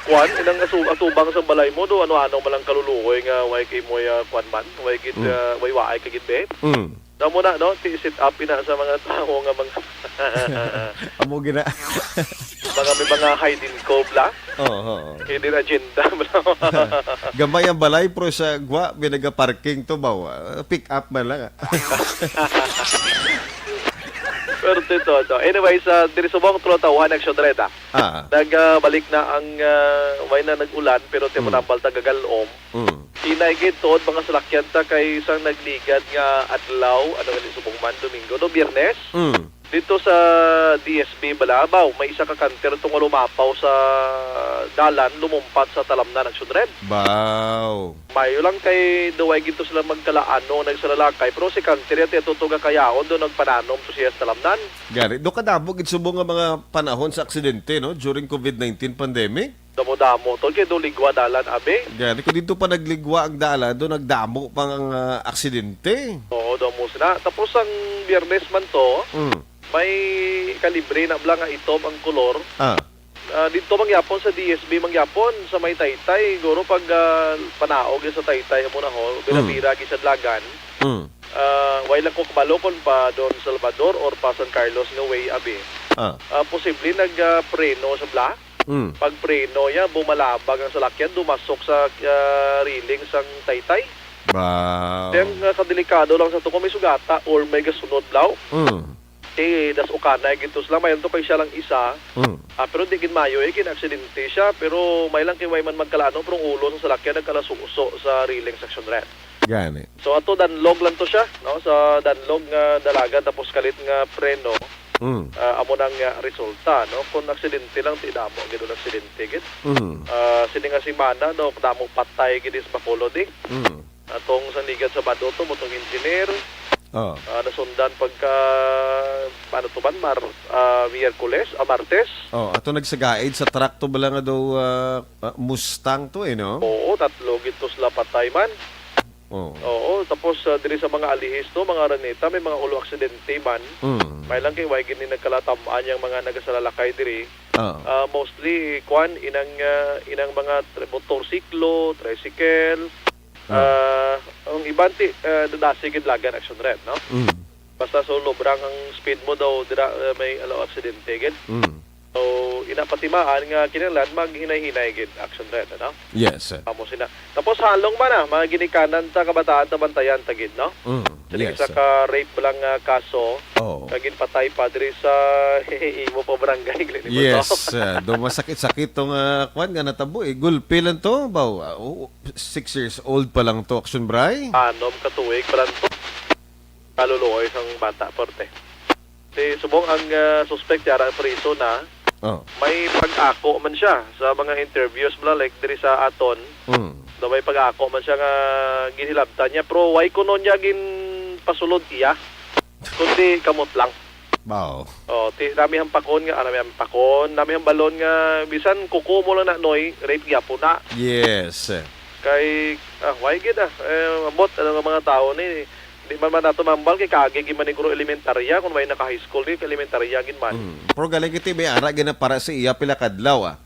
kuwan, inang asu-, atubang sa balay mo, do, ano-ano man lang kaluluoy nga, way kay mo, ya, kuwan man, way gid, Mm. ah, way waay ka gid, be. Mm. Damo na, no? Ti-, set up ina sa mga tao nga mga Amo gina. Mga may mga hidden code la. Oo, oo. Hidden agenda. Gamay ang balay, pero sa gwa, may nagaparking to ba? Ah, pick up man lang, ah. Pero ito, ito. Anyways, ah, diri subong tulo tawhan, action red, ah. Ah. Nagbalik na ang, ah, way na nag-ulan, pero ti Mm. manambal ta gagalom. Mm. Hinay gid tuod mga salakyan ta kay isang nagligad nga adlaw, ano gani subong man, Domingo, no, Biyernes. Mm. Dito sa D S B Balabaw, may isa ka kanter tong lumapaw sa dalan, lumumpat sa Talamnan, action red. Baw. Mayo lang kay duway gid to sila magkalaano nagsalalakay, pero si kanter ya ti tuto nga kayaon do nagpananom to siya sa Talamnan. Gani, do kadamo gid subong nga mga panahon sa aksidente, no, during COVID nineteen pandemic. Damo-damo to, kay do ligwa dalan, abi. Gani, kung dito pa nagligwa ang dalan, do nagdamo pang, ah, aksidente. Oo, damo sila. Tapos ang Biyernes man to, Mm. may kalibre na bala nga itom ang kolor. Ah. Ah, dito mangyapon sa D S B mangyapon, sa may Taytay, guro pag, ah, panaog sa Taytay, amo na ho, Mm. bira-bira gid sa Dalagan. Mm. Ah, way lang ko kabalo kung pa Don Salvador or pa San Carlos nga way, abi. Ah. Ah, posible nag, ah, preno sa bala. Mm. Pagpreno ya, bumalabag ang salakyan, dumasok sa, ah, railing sang Taytay. Wow. Kaya nga kadelikado lang sa to kung may sugata or may gasunod, blaw. Mm. Eh, das ukanay gid to sila, may to kay siya lang isa. Mm. Ah, pero di gid mayo, eh, gin-aksidente siya, pero may lang kay way man magkalano, pero ang ulo sa salakyan nagkalasuso sa railing section red. Gani. So, ato danlog lang to siya, no? Sa danlog nga dalagan, tapos kalit nga preno, Mm. ah, amo nang, ah, resulta, no? Kung aksidente lang, ti damo gid ang aksidente gid. Mm. Ah, sini nga semana, no, damo patay gid sa Bacolod, eh. Mm. Atong sa ligad sa Sabado to, mo tong engineer. Oh. Ah, nasundan pagka, ano to man, Mar-, ah, Miyerkules, ah, Martes. Oh, ato nagsagaid sa truck to bala nga daw, ah, ah, Mustang to, eh, no? Oo, tatlo gid to sila patay man. Oh. Oo, tapos, ah, diri sa mga Alihis to, mga Araneta, may mga ulo aksidente man. Mm. May lang kay way gini nagkalatam-an yang mga nagasalalakay diri. Ah. Ah, mostly, kwan, inang, ah, inang mga tri-, motorsiklo, tricycle. Ah. Ah, ang iban ti, ah, dadasi gid lagan action red, no? Mm. Basta so lobrang ang speed mo daw, dira, ah, may, ano, aksidente gid. Mm. So, ina patimaan nga kinahanglan maghinay-hinay gid, Action Red, ano? Yes. Amo sina. Tapos halong man na, mga ginikanan ta kabataan ta bantayan ta gid, no? Mm, Diri yes. Sa ka-rape lang nga kaso, Oo. Nga ginpatay pa diri sa imo pa barangay, Glenn Ibuto. Yes, uh, do masakit-sakit tong uh, kwan nga natabo eh. Gulpi lang to, baw. Uh, six years old pa lang to, Action Bray. Anom ka tuig pa lang to. Kaluluoy sang bata, porte. Si subong ang uh, suspect yara priso na, Oh. May pag-ako man siya sa mga interviews bla, like diri sa aton. Mm. Daw may pag-ako man siya nga ginhilabtan niya, pero why kuno niya ginpasulod iya? Kundi kamot lang. Wow. Oh, ti nami ang pakon nga, ah, nami ang pakon, nami ang balon nga bisan kuko mo lang na noy, rape gyapon na. Yes. Kay ah, why gid ah? Eh, abot ano nga mga tao ni Di man man nato mambal kay kaagi gid man ni guro elementarya, kun may naka high school di, elementarya gid man. Mm. Pero galing iti may ara gid na para sa iya pila kadlaw, ah.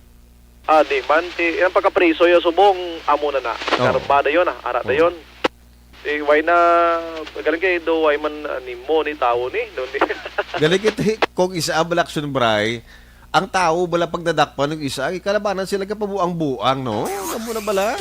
Ah, di man ti ang pagkapriso yo subong amo na na. Oh. Karma dayon ah, ara Oh. dayon. Di why na galing kay do why man ah, nimo ni tawo ni, do ni. Galing iti kung isa ang action bray, ang tawo bala pagdadakpan ng isa, ay kalabanan sila kapabuang-buang, no? Amo na bala?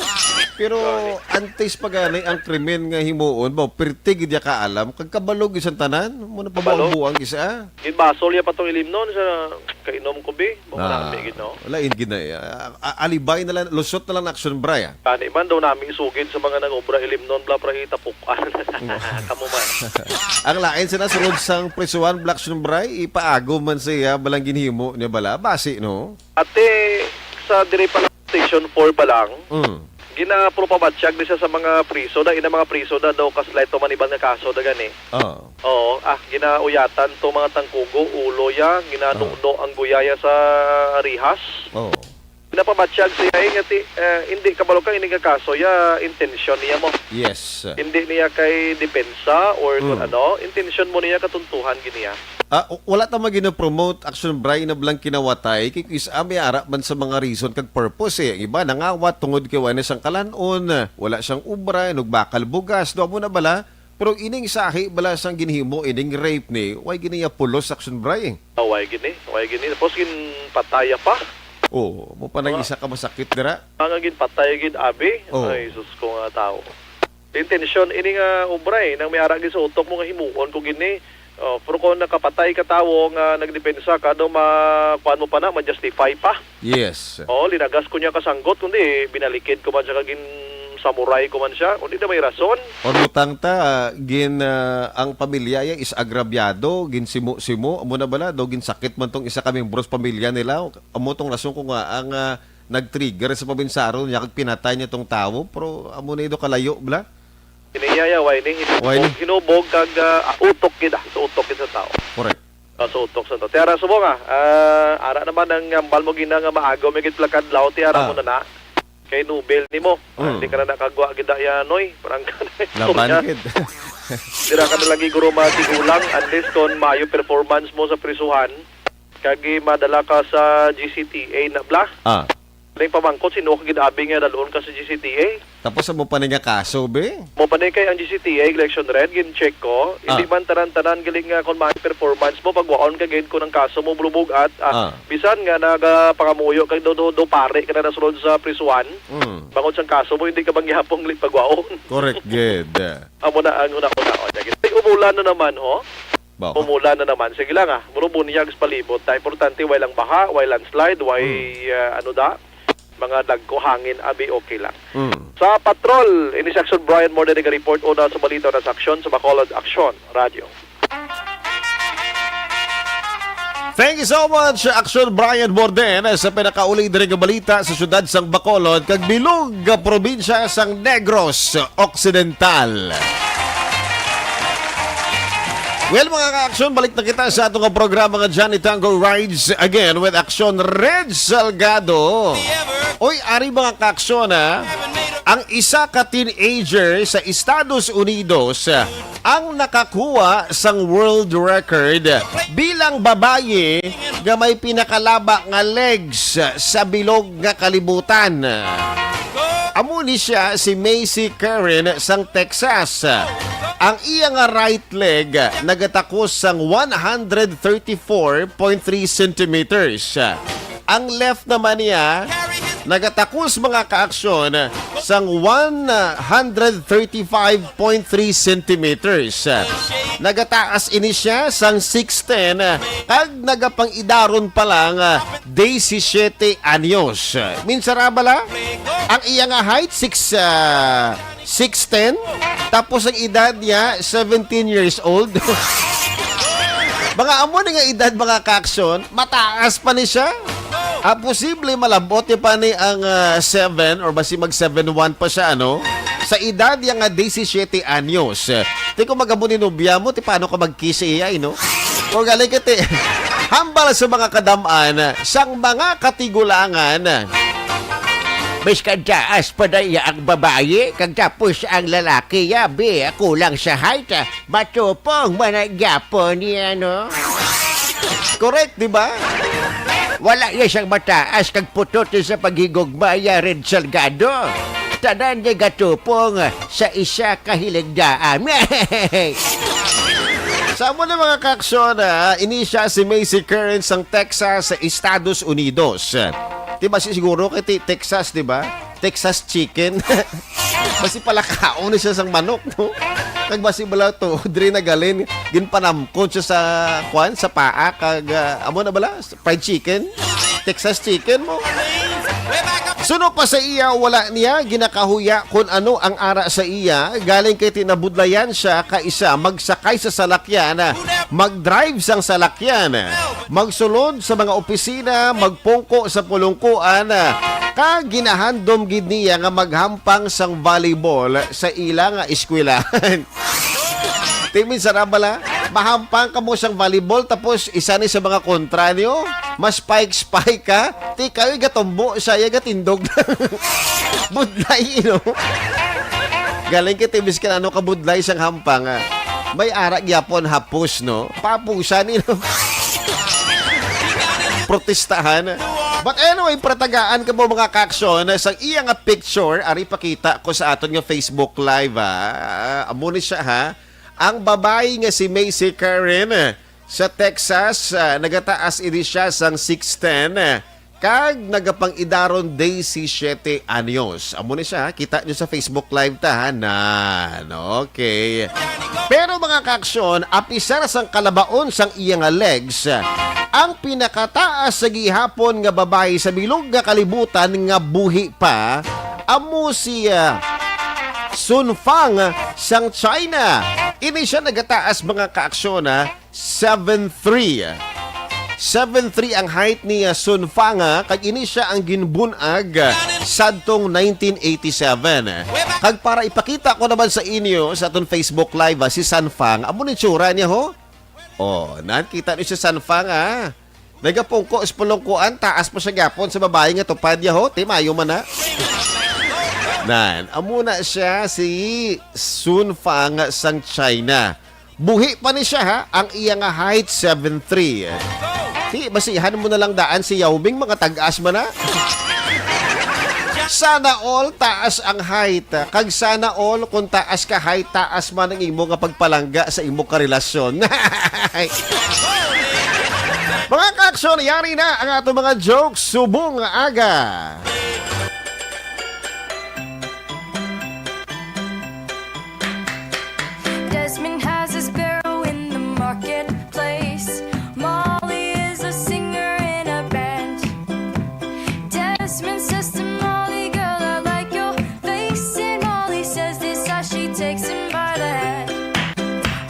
Pero Sorry. antes pa gani ang krimen nga himuon, ba, pirti gid ya kaalam, kag kabalo gid sang tanan, mo na Kabalo? pabuang-buang isa. Ginbasol ya pa tong ilimnon sa kainom ko bi. Mo Ah, nami gid, no? Lain gid na iya. A- alibay na lang, lusot na lang action bra ya. Kani man daw nami isugid sa mga nag-obra ilimnon bla pra itapukan. Kamo man. Ang lain sila sulod sang prisuhan, Black Sunbray, ipaago man siya balang ginhimo niya bala. Basi, no? Ate, sa diri pa lang, Station four pa lang, Mm. ginapropabatyag ni siya sa mga priso da, ina mga priso da daw kas light man iban nga kaso da gani. Oo. Oo, ah, ginauyatan to mga tangkugo, ulo ya, ginanuno ang guyaya sa rihas. Oo. Ginapabatyag siya eh, nga ti, eh, hindi kabalo ka ini nga kaso ya intensyon niya mo. Yes. Hindi niya kay depensa or kung Mm. ano, intensyon mo niya katuntuhan giniya. Ah, w- wala ta magina-promote action bray na blang kinawatay kay kis-a may ara man sa mga reason kag purpose eh. Ang iba nangawat tungod kay wala sang kalan-on, wala siyang ubra, nugbakal bugas, do mo na bala. Pero ining sahi bala sang ginhimo ining rape ni, why gini ya pulos action bray? Away gini, away gini. Tapos ginpataya pa. Oo, mo pa nang Mga isa ka masakit dira. Mga ginpatay gid abi. Oo. Ay, sus ko nga tao. Intensyon ini nga ubra eh, nang may ara gid sa utok mo nga himuon ko gini. Oh, pero kung nakapatay ka tawo nga nagdepensa ka, daw ma kuan mo pa na, ma-justify pa. Yes. Oh, linagas ko niya kasanggot kundi binalikid ko man siya kag gin samurai ko man siya, kundi na may rason. Or butang ta, gin ah, ang pamilya ya is agrabyado, gin simo-simo, amo na bala, daw gin sakit man tong isa ka membro sa pamilya nila, amo tong rason ko nga ang ah, nag-trigger sa pabinsaron niya kag pinatay niya tong tawo, pero amo na ido kalayo bala. Kiniyayaway ni Why ni? Hinubog, hinubog kag ah, utok gid ah, sa utok gid sa tao. Correct. Ah, sa utok sa tao. Ti ara subong ah, ah, ara naman ang ambal mo gina nga maago may gid plakad law ti ara Ah. mo na na. Kay nubel nimo. Ah, Mm. Di ka na nakagwa gid ah, ya noy. Parang ka na Laban istorya. gid. Dira ka na lagi guro matigulang unless kon maayo performance mo sa prisuhan kag madala ka sa G C T A na bla. Ah. Ning pamangkot sino ka gid abi nga dalon ka sa G C T A? Tapos amo pa ni nga kaso, be? Mo pa ni kay ang G C T A election red gin-check ko. Hindi Ah. man tanan-tanan galing nga kon may performance mo pagwaon ka gid kun ang kaso mo bulubog at ah, Ah. bisan nga nagapangamuyo kag do, do, do pare ka na nasulod sa prisuhan. Mm. Bangod sang kaso mo hindi ka bang gihapon gali pagwaon. Correct gid. Amo na ang una-una. O, sige. Ay, umulan na naman, ho. Ba? Umulan na naman. Sige lang ah. Muro bunyag sa palibot. Ta importante way lang baha, way landslide, way Hmm. ah, ano da, mga dagko hangin abi okay lang. Hmm. Sa patrol, ini si Action Brian Morde nag-report una sa balita na sa aksyon sa Bacolod Aksyon Radio. Thank you so much, Action Brian Morden, sa pinakauli diri nga balita sa siyudad sang Bacolod kag bilog nga probinsya sang Negros Occidental. Well, mga ka-action, balik na kita sa atong programa nga Johnny Tango Rides Again with Action Red Salgado. Oy, ari mga ka-action, ha? Ang isa ka teenager sa Estados Unidos ang nakakuha sang world record bilang babayi nga may pinakalaba nga legs sa bilog nga kalibutan. Amo ni siya si Macy Karen sang Texas. Ang iya nga right leg nagatakos sang one hundred thirty-four point three centimeters. Ang left naman niya nagatakos, mga kaaksyon, sang one hundred thirty-five point three centimeters. Nagataas ini siya sang six ten kag nagapang-idaron pa lang, ah, disisiete anyos. Minsara bala, ang iya nga height, six, ah, six ten, tapos ang edad niya, seventeen years old. Mga amo ni nga edad, mga kaaksyon, mataas pa ni siya. Ah, posible malabot ni pa ni ang, ah, seven or basi mag seven one pa siya, ano? Sa edad niya nga disisiete anyos. Ti kung magamo ni nobya mo, ti paano ka magkiss iya, eh, no? O gali ka, ti, hambal sa mga kadam-an, sang mga katigulangan. Mas kadaas pa na iya ang babayi, kag tapos ang lalaki, yabi, kulang sa height, ah. Matupong man ang gapon niya, no? Correct, di ba? Wala iya siyang mataas kag putot sa paghigugma, iya Red Salgado. Tanan niya gatupong sa isa ka hiligdaan. Sa amo na, mga kaaksyon, ah, ini siya si Macy Curran sang Texas, sa Estados Unidos. Di ba si siguro kay ti-, Texas, di ba? Texas chicken. Basi palakaon ni siya sang manok, no? Kag basi bala to, diri nagalin, ginpanamkon siya sa, kwan, sa paa, kag, ah, amo na bala, fried chicken? Texas chicken mo? Suno pa sa iya, wala niya ginakahuya kun ano ang ara sa iya, galing kay tinabudlayan siya kaisa magsakay sa salakyan, mag-drive sang salakyan, magsulod sa mga opisina, magpungko sa pulungkuan, kag ginahandom gid niya nga maghampang sang volleyball sa ila nga eskwelahan. Ti, minsara bala, mahampang kamo sang volleyball, tapos isa ni sa mga kontra niyo, mas spike-spike ka, ti kayo gatumbo, siya ya gatindog. Budlay, no? Galing kay ti, miskin ano ka budlay sang hampang, ah. May ara gyapon hapos, no? Papusan, no? Protestahan. But anyway, pratagaan ka mo, mga kaaksyon, sa iya nga picture, ari pakita ko sa aton nga Facebook Live, ah. Amo ni siya, ha? Ang babayi nga si Macy Karen, eh, sa Texas, ah, nagataas ini siya sang six ten, eh, kag nagapang-idaron disisiete anyos. Amo ni siya, ha? Kita nyo sa Facebook Live ta, ha? Nan, okay. Pero, mga kaaksyon, apisar sang kalabaon sang iya nga legs, ang pinakataas sa gihapon nga babayi sa bilog nga kalibutan nga buhi pa, amo si, ah, Sun Fang sang China. Ini siya nagataas, mga kaaksyon, ha, seven three. Seven three ang height ni, ah, Sun Fang, ha, kag ini siya ang ginbun-ag, ah, sadtong nineteen eighty-seven. Kag para ipakita ko naman sa inyo sa aton Facebook Live, ha, si Sun Fang, amo ni tsura niya, ho. Oh, nan, kita niyo si Sun Fang, ha. Nagapungko sa pulungkuan, taas pa siya gyapon sa babayi nga tupad niya, ho. Ti, mayo man na. Nan, amo na siya, si Sun Fang sang China. Buhi pa ni siya, ha? Ang iya nga height, seven three. Ti, basihan mo na lang daan si Yao Ming, mga tag-as man na. Sana all taas ang height. Kag sana all, kung taas ka height, taas man ang imo nga pagpalangga sa imo ka relasyon. Mga kaaksyon, yari na ang ato mga jokes subong nga aga. Desmond has a sparrow in the marketplace. Molly is a singer in a band. Desmond says to Molly, "Girl, I like your face." And Molly says this as she takes him by the hand.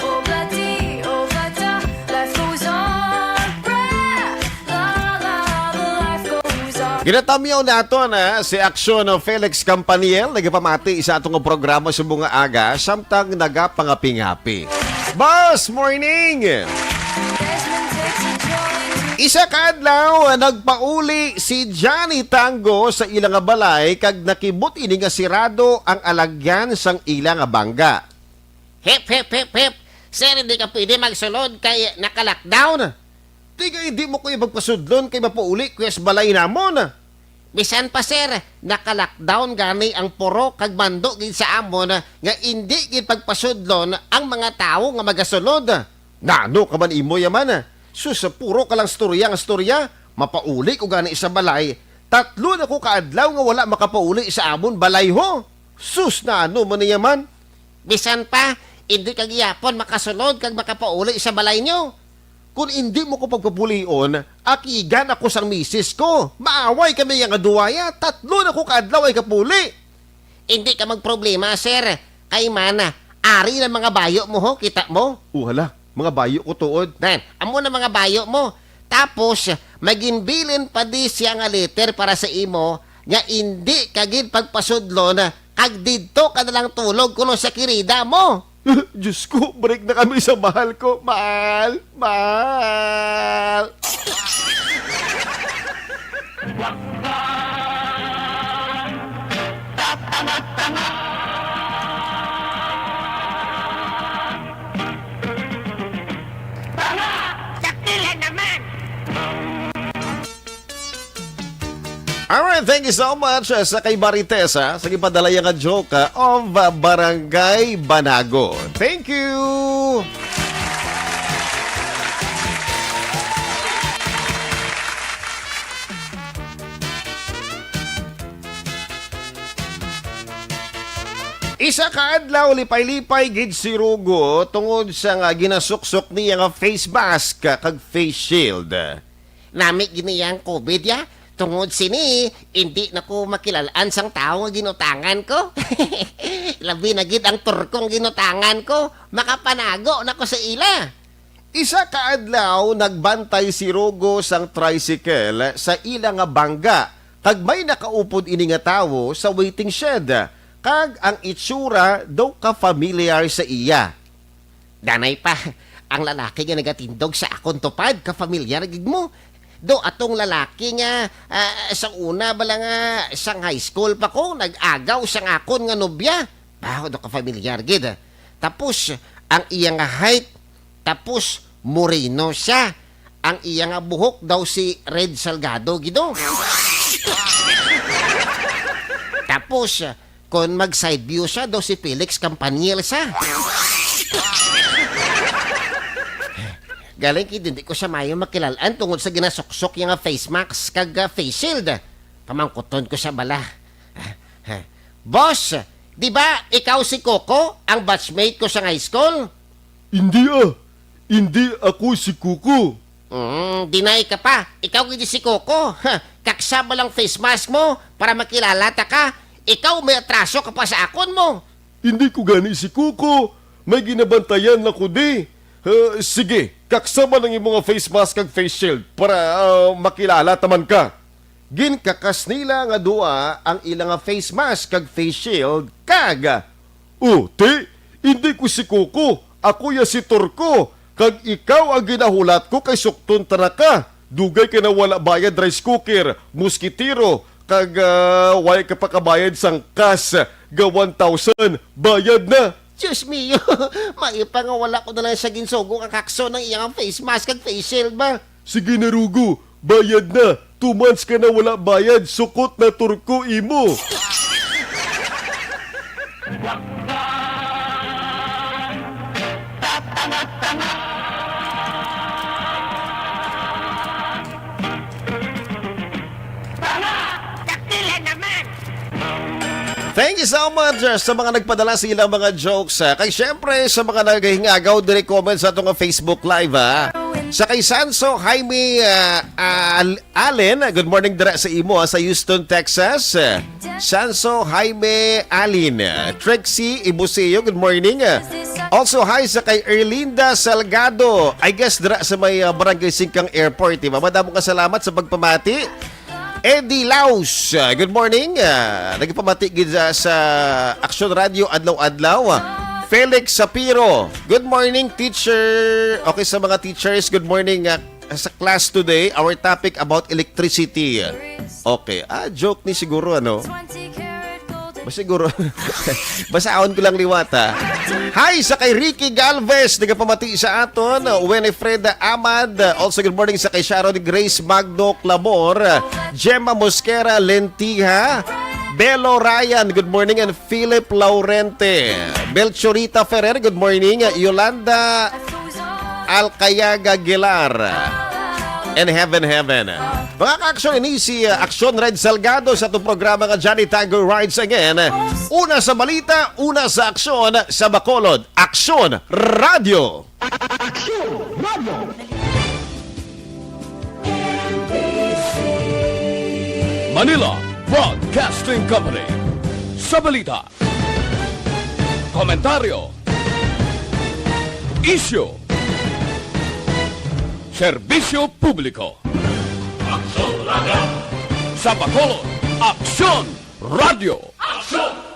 Oh, bloody, oh, bloody, life goes on. Brah! La, la, the life goes on. Ginatamyaw naton, ah, si Aksyon Felix Campaniel, nagapamati sa atong programa sa mga aga, samtang nagapangapi-ngapi. Boss, morning! Isa ka adlaw, nagpauli si Johnny Tango sa ila nga balay kag nakibot ini nga sirado ang alagyan sang ila nga bangga. Hip, hip, hip, hip! Sir, hindi ka pwede magsulod kay naka-lockdown. Di kay di mo ko ipagpasudlon kay mapauli ko sa balay namon. Bisan pa, sir, naka-lockdown gani ang purok kag mando gid sa amon nga indi gid pagpasudlon ang mga tawo nga magasulod. Nano ka man imo yaman? Sus, puro ka lang storya nga storya. Mapauli ko gani sa balay. Tatlo na ko ka adlaw nga wala makapauli sa amon balay, ho. Sus, nano man niya man? Bisan pa, indi ka gihapon makasulod kag makapauli sa balay nyo. Kon indi mo ko pagpapulion, akigan ako sang misis ko. Maaway kami nga duwaya, tatlo na ko ka adlaw ay kapuli. Indi ka magproblema, sir. Kay man, ari na mga bayo mo, ho, kita mo? O hala, mga bayo ko tuod. Nan, amo na mga bayo mo. Tapos, may ginbilin pa di siya nga letter para sa imo nga indi ka gid pagpasudlon, kag didto ka na lang tulog kuno sa kirida mo. Diyos ko, break na kami sa mahal ko. Mahal, mahal. Sakti lang naman! Alright, thank you so much, uh, sa kay Marites, ha, sa gipadala niya nga joke, uh, of, uh, Barangay Banago. Thank you! Isa ka adlaw, lipay-lipay gid si Rugo tungod sa nga ginasuksok niya nga face mask kag face shield. Nami gid niya ang covid, ya. Tungod sini, indi na ko makilal-an sang tawo nga ginutangan ko. Labi na gid ang turkong ginutangan ko. Makapanago na ko sa ila. Isa ka adlaw, nagbantay si Rugo sang tricycle sa ila nga bangga, kag may nakaupod ini nga tawo sa waiting shed, kag ang itsura daw ka familiar sa iya. Danay pa, ang lalaki nga nagatindog sa akon tupad, ka familiar gid mo. Do atong lalaki nga, ah, sa una bala nga sang high school pa ko, nag-agaw sang akon nga nobya. Baho do ka familiar gid. Tapos, ang iya nga height, tapos moreno siya. Ang iya nga buhok daw si Red Salgado gid, oh. Tapos, kon mag-side view siya, daw si Felix Campaniel siya. Galing kay hindi ko siya mayo makilalan tungod sa ginasuksok niya nga face mask kag, ah, face shield. Pamangkuton ko siya bala. Boss, di ba ikaw si Coco, ang batchmate ko sa high school? Hindi, ah. Hindi ako si Coco. Mm, deny ka pa. Ikaw gid si Coco. Ha, kaksa ba lang face mask mo para makilala ta ka? Ikaw may atraso ka pa sa akon mo. Hindi ko gani si Coco. May ginabantayan lang ko di. Ah, sige, kaksa man ang imo nga face mask kag face shield para, ah, makilala ta man ka. Ginkakas nila nga duha ang ila nga face mask kag face shield kag, "O, ti, indi ko si Coco, ako ya si Turco, kag ikaw ang ginahulat ko kay sukton ta na ka. Dugay ka na wala bayad rice cooker, moskitero, kag, ah, wala ka pa kabayad sang kas nga one thousand. Bayad na!" Diyos mio, maipa nga wala ko na lang siya ginsugo nga kakso ng iyang face mask kag face shield ba? Sige na, Rugo. Bayad na. Two months ka na wala bayad. Sukot na, Turco, imo. Thank you so much, uh, sa mga nagpadala sa ilang mga jokes, uh, kag syempre sa mga naghingagaw diri comment sa atong Facebook Live, ah. Sa kay Sanso Jaime, uh, Al-, Allen, good morning dira sa imo, ah, sa Houston, Texas. Sanso Jaime Allen, uh, Trixie Ibuseo, good morning. Uh, also, hi sa kay Erlinda Salgado, I guess dira sa may, uh, Barangay Singkang Airport, di ba? Madamo nga salamat sa pagpamati. Eddie Laus, ah, good morning. Ah, nagpamati gid sa, sa Action Radio adlaw-adlaw. Felix Sapiro, good morning, teacher. Okay, sa mga teachers, good morning, ah, sa class today. Our topic about electricity. Okay. Ah, joke ni siguro, ano? Ba siguro? Basaon ko lang liwat, ha. Hi sa kay Ricky Galvez, nagapamati sa aton. Winifred Amad, also good morning sa kay Sharon Grace Magno Clamor. Gemma Mosquera Lentiha, Belo Ryan, good morning, and Philip Laurente. Melchorita Ferrer, good morning. Yolanda Alcayaga Aguilar, and Heaven Heaven. Mga ka-aksyon, ini si, uh, Aksyon Red Salgado sa atong programa nga Johnny Tango Rides Again. Una sa balita, una sa aksyon sa Bacolod. Aksyon Radio. Aksyon Radio. Manila Broadcasting Company. Sa balita, komentaryo, isyu, serbisyo publiko. Aksyon Radio. Sa Bacolod, Aksyon Radio. Aksyon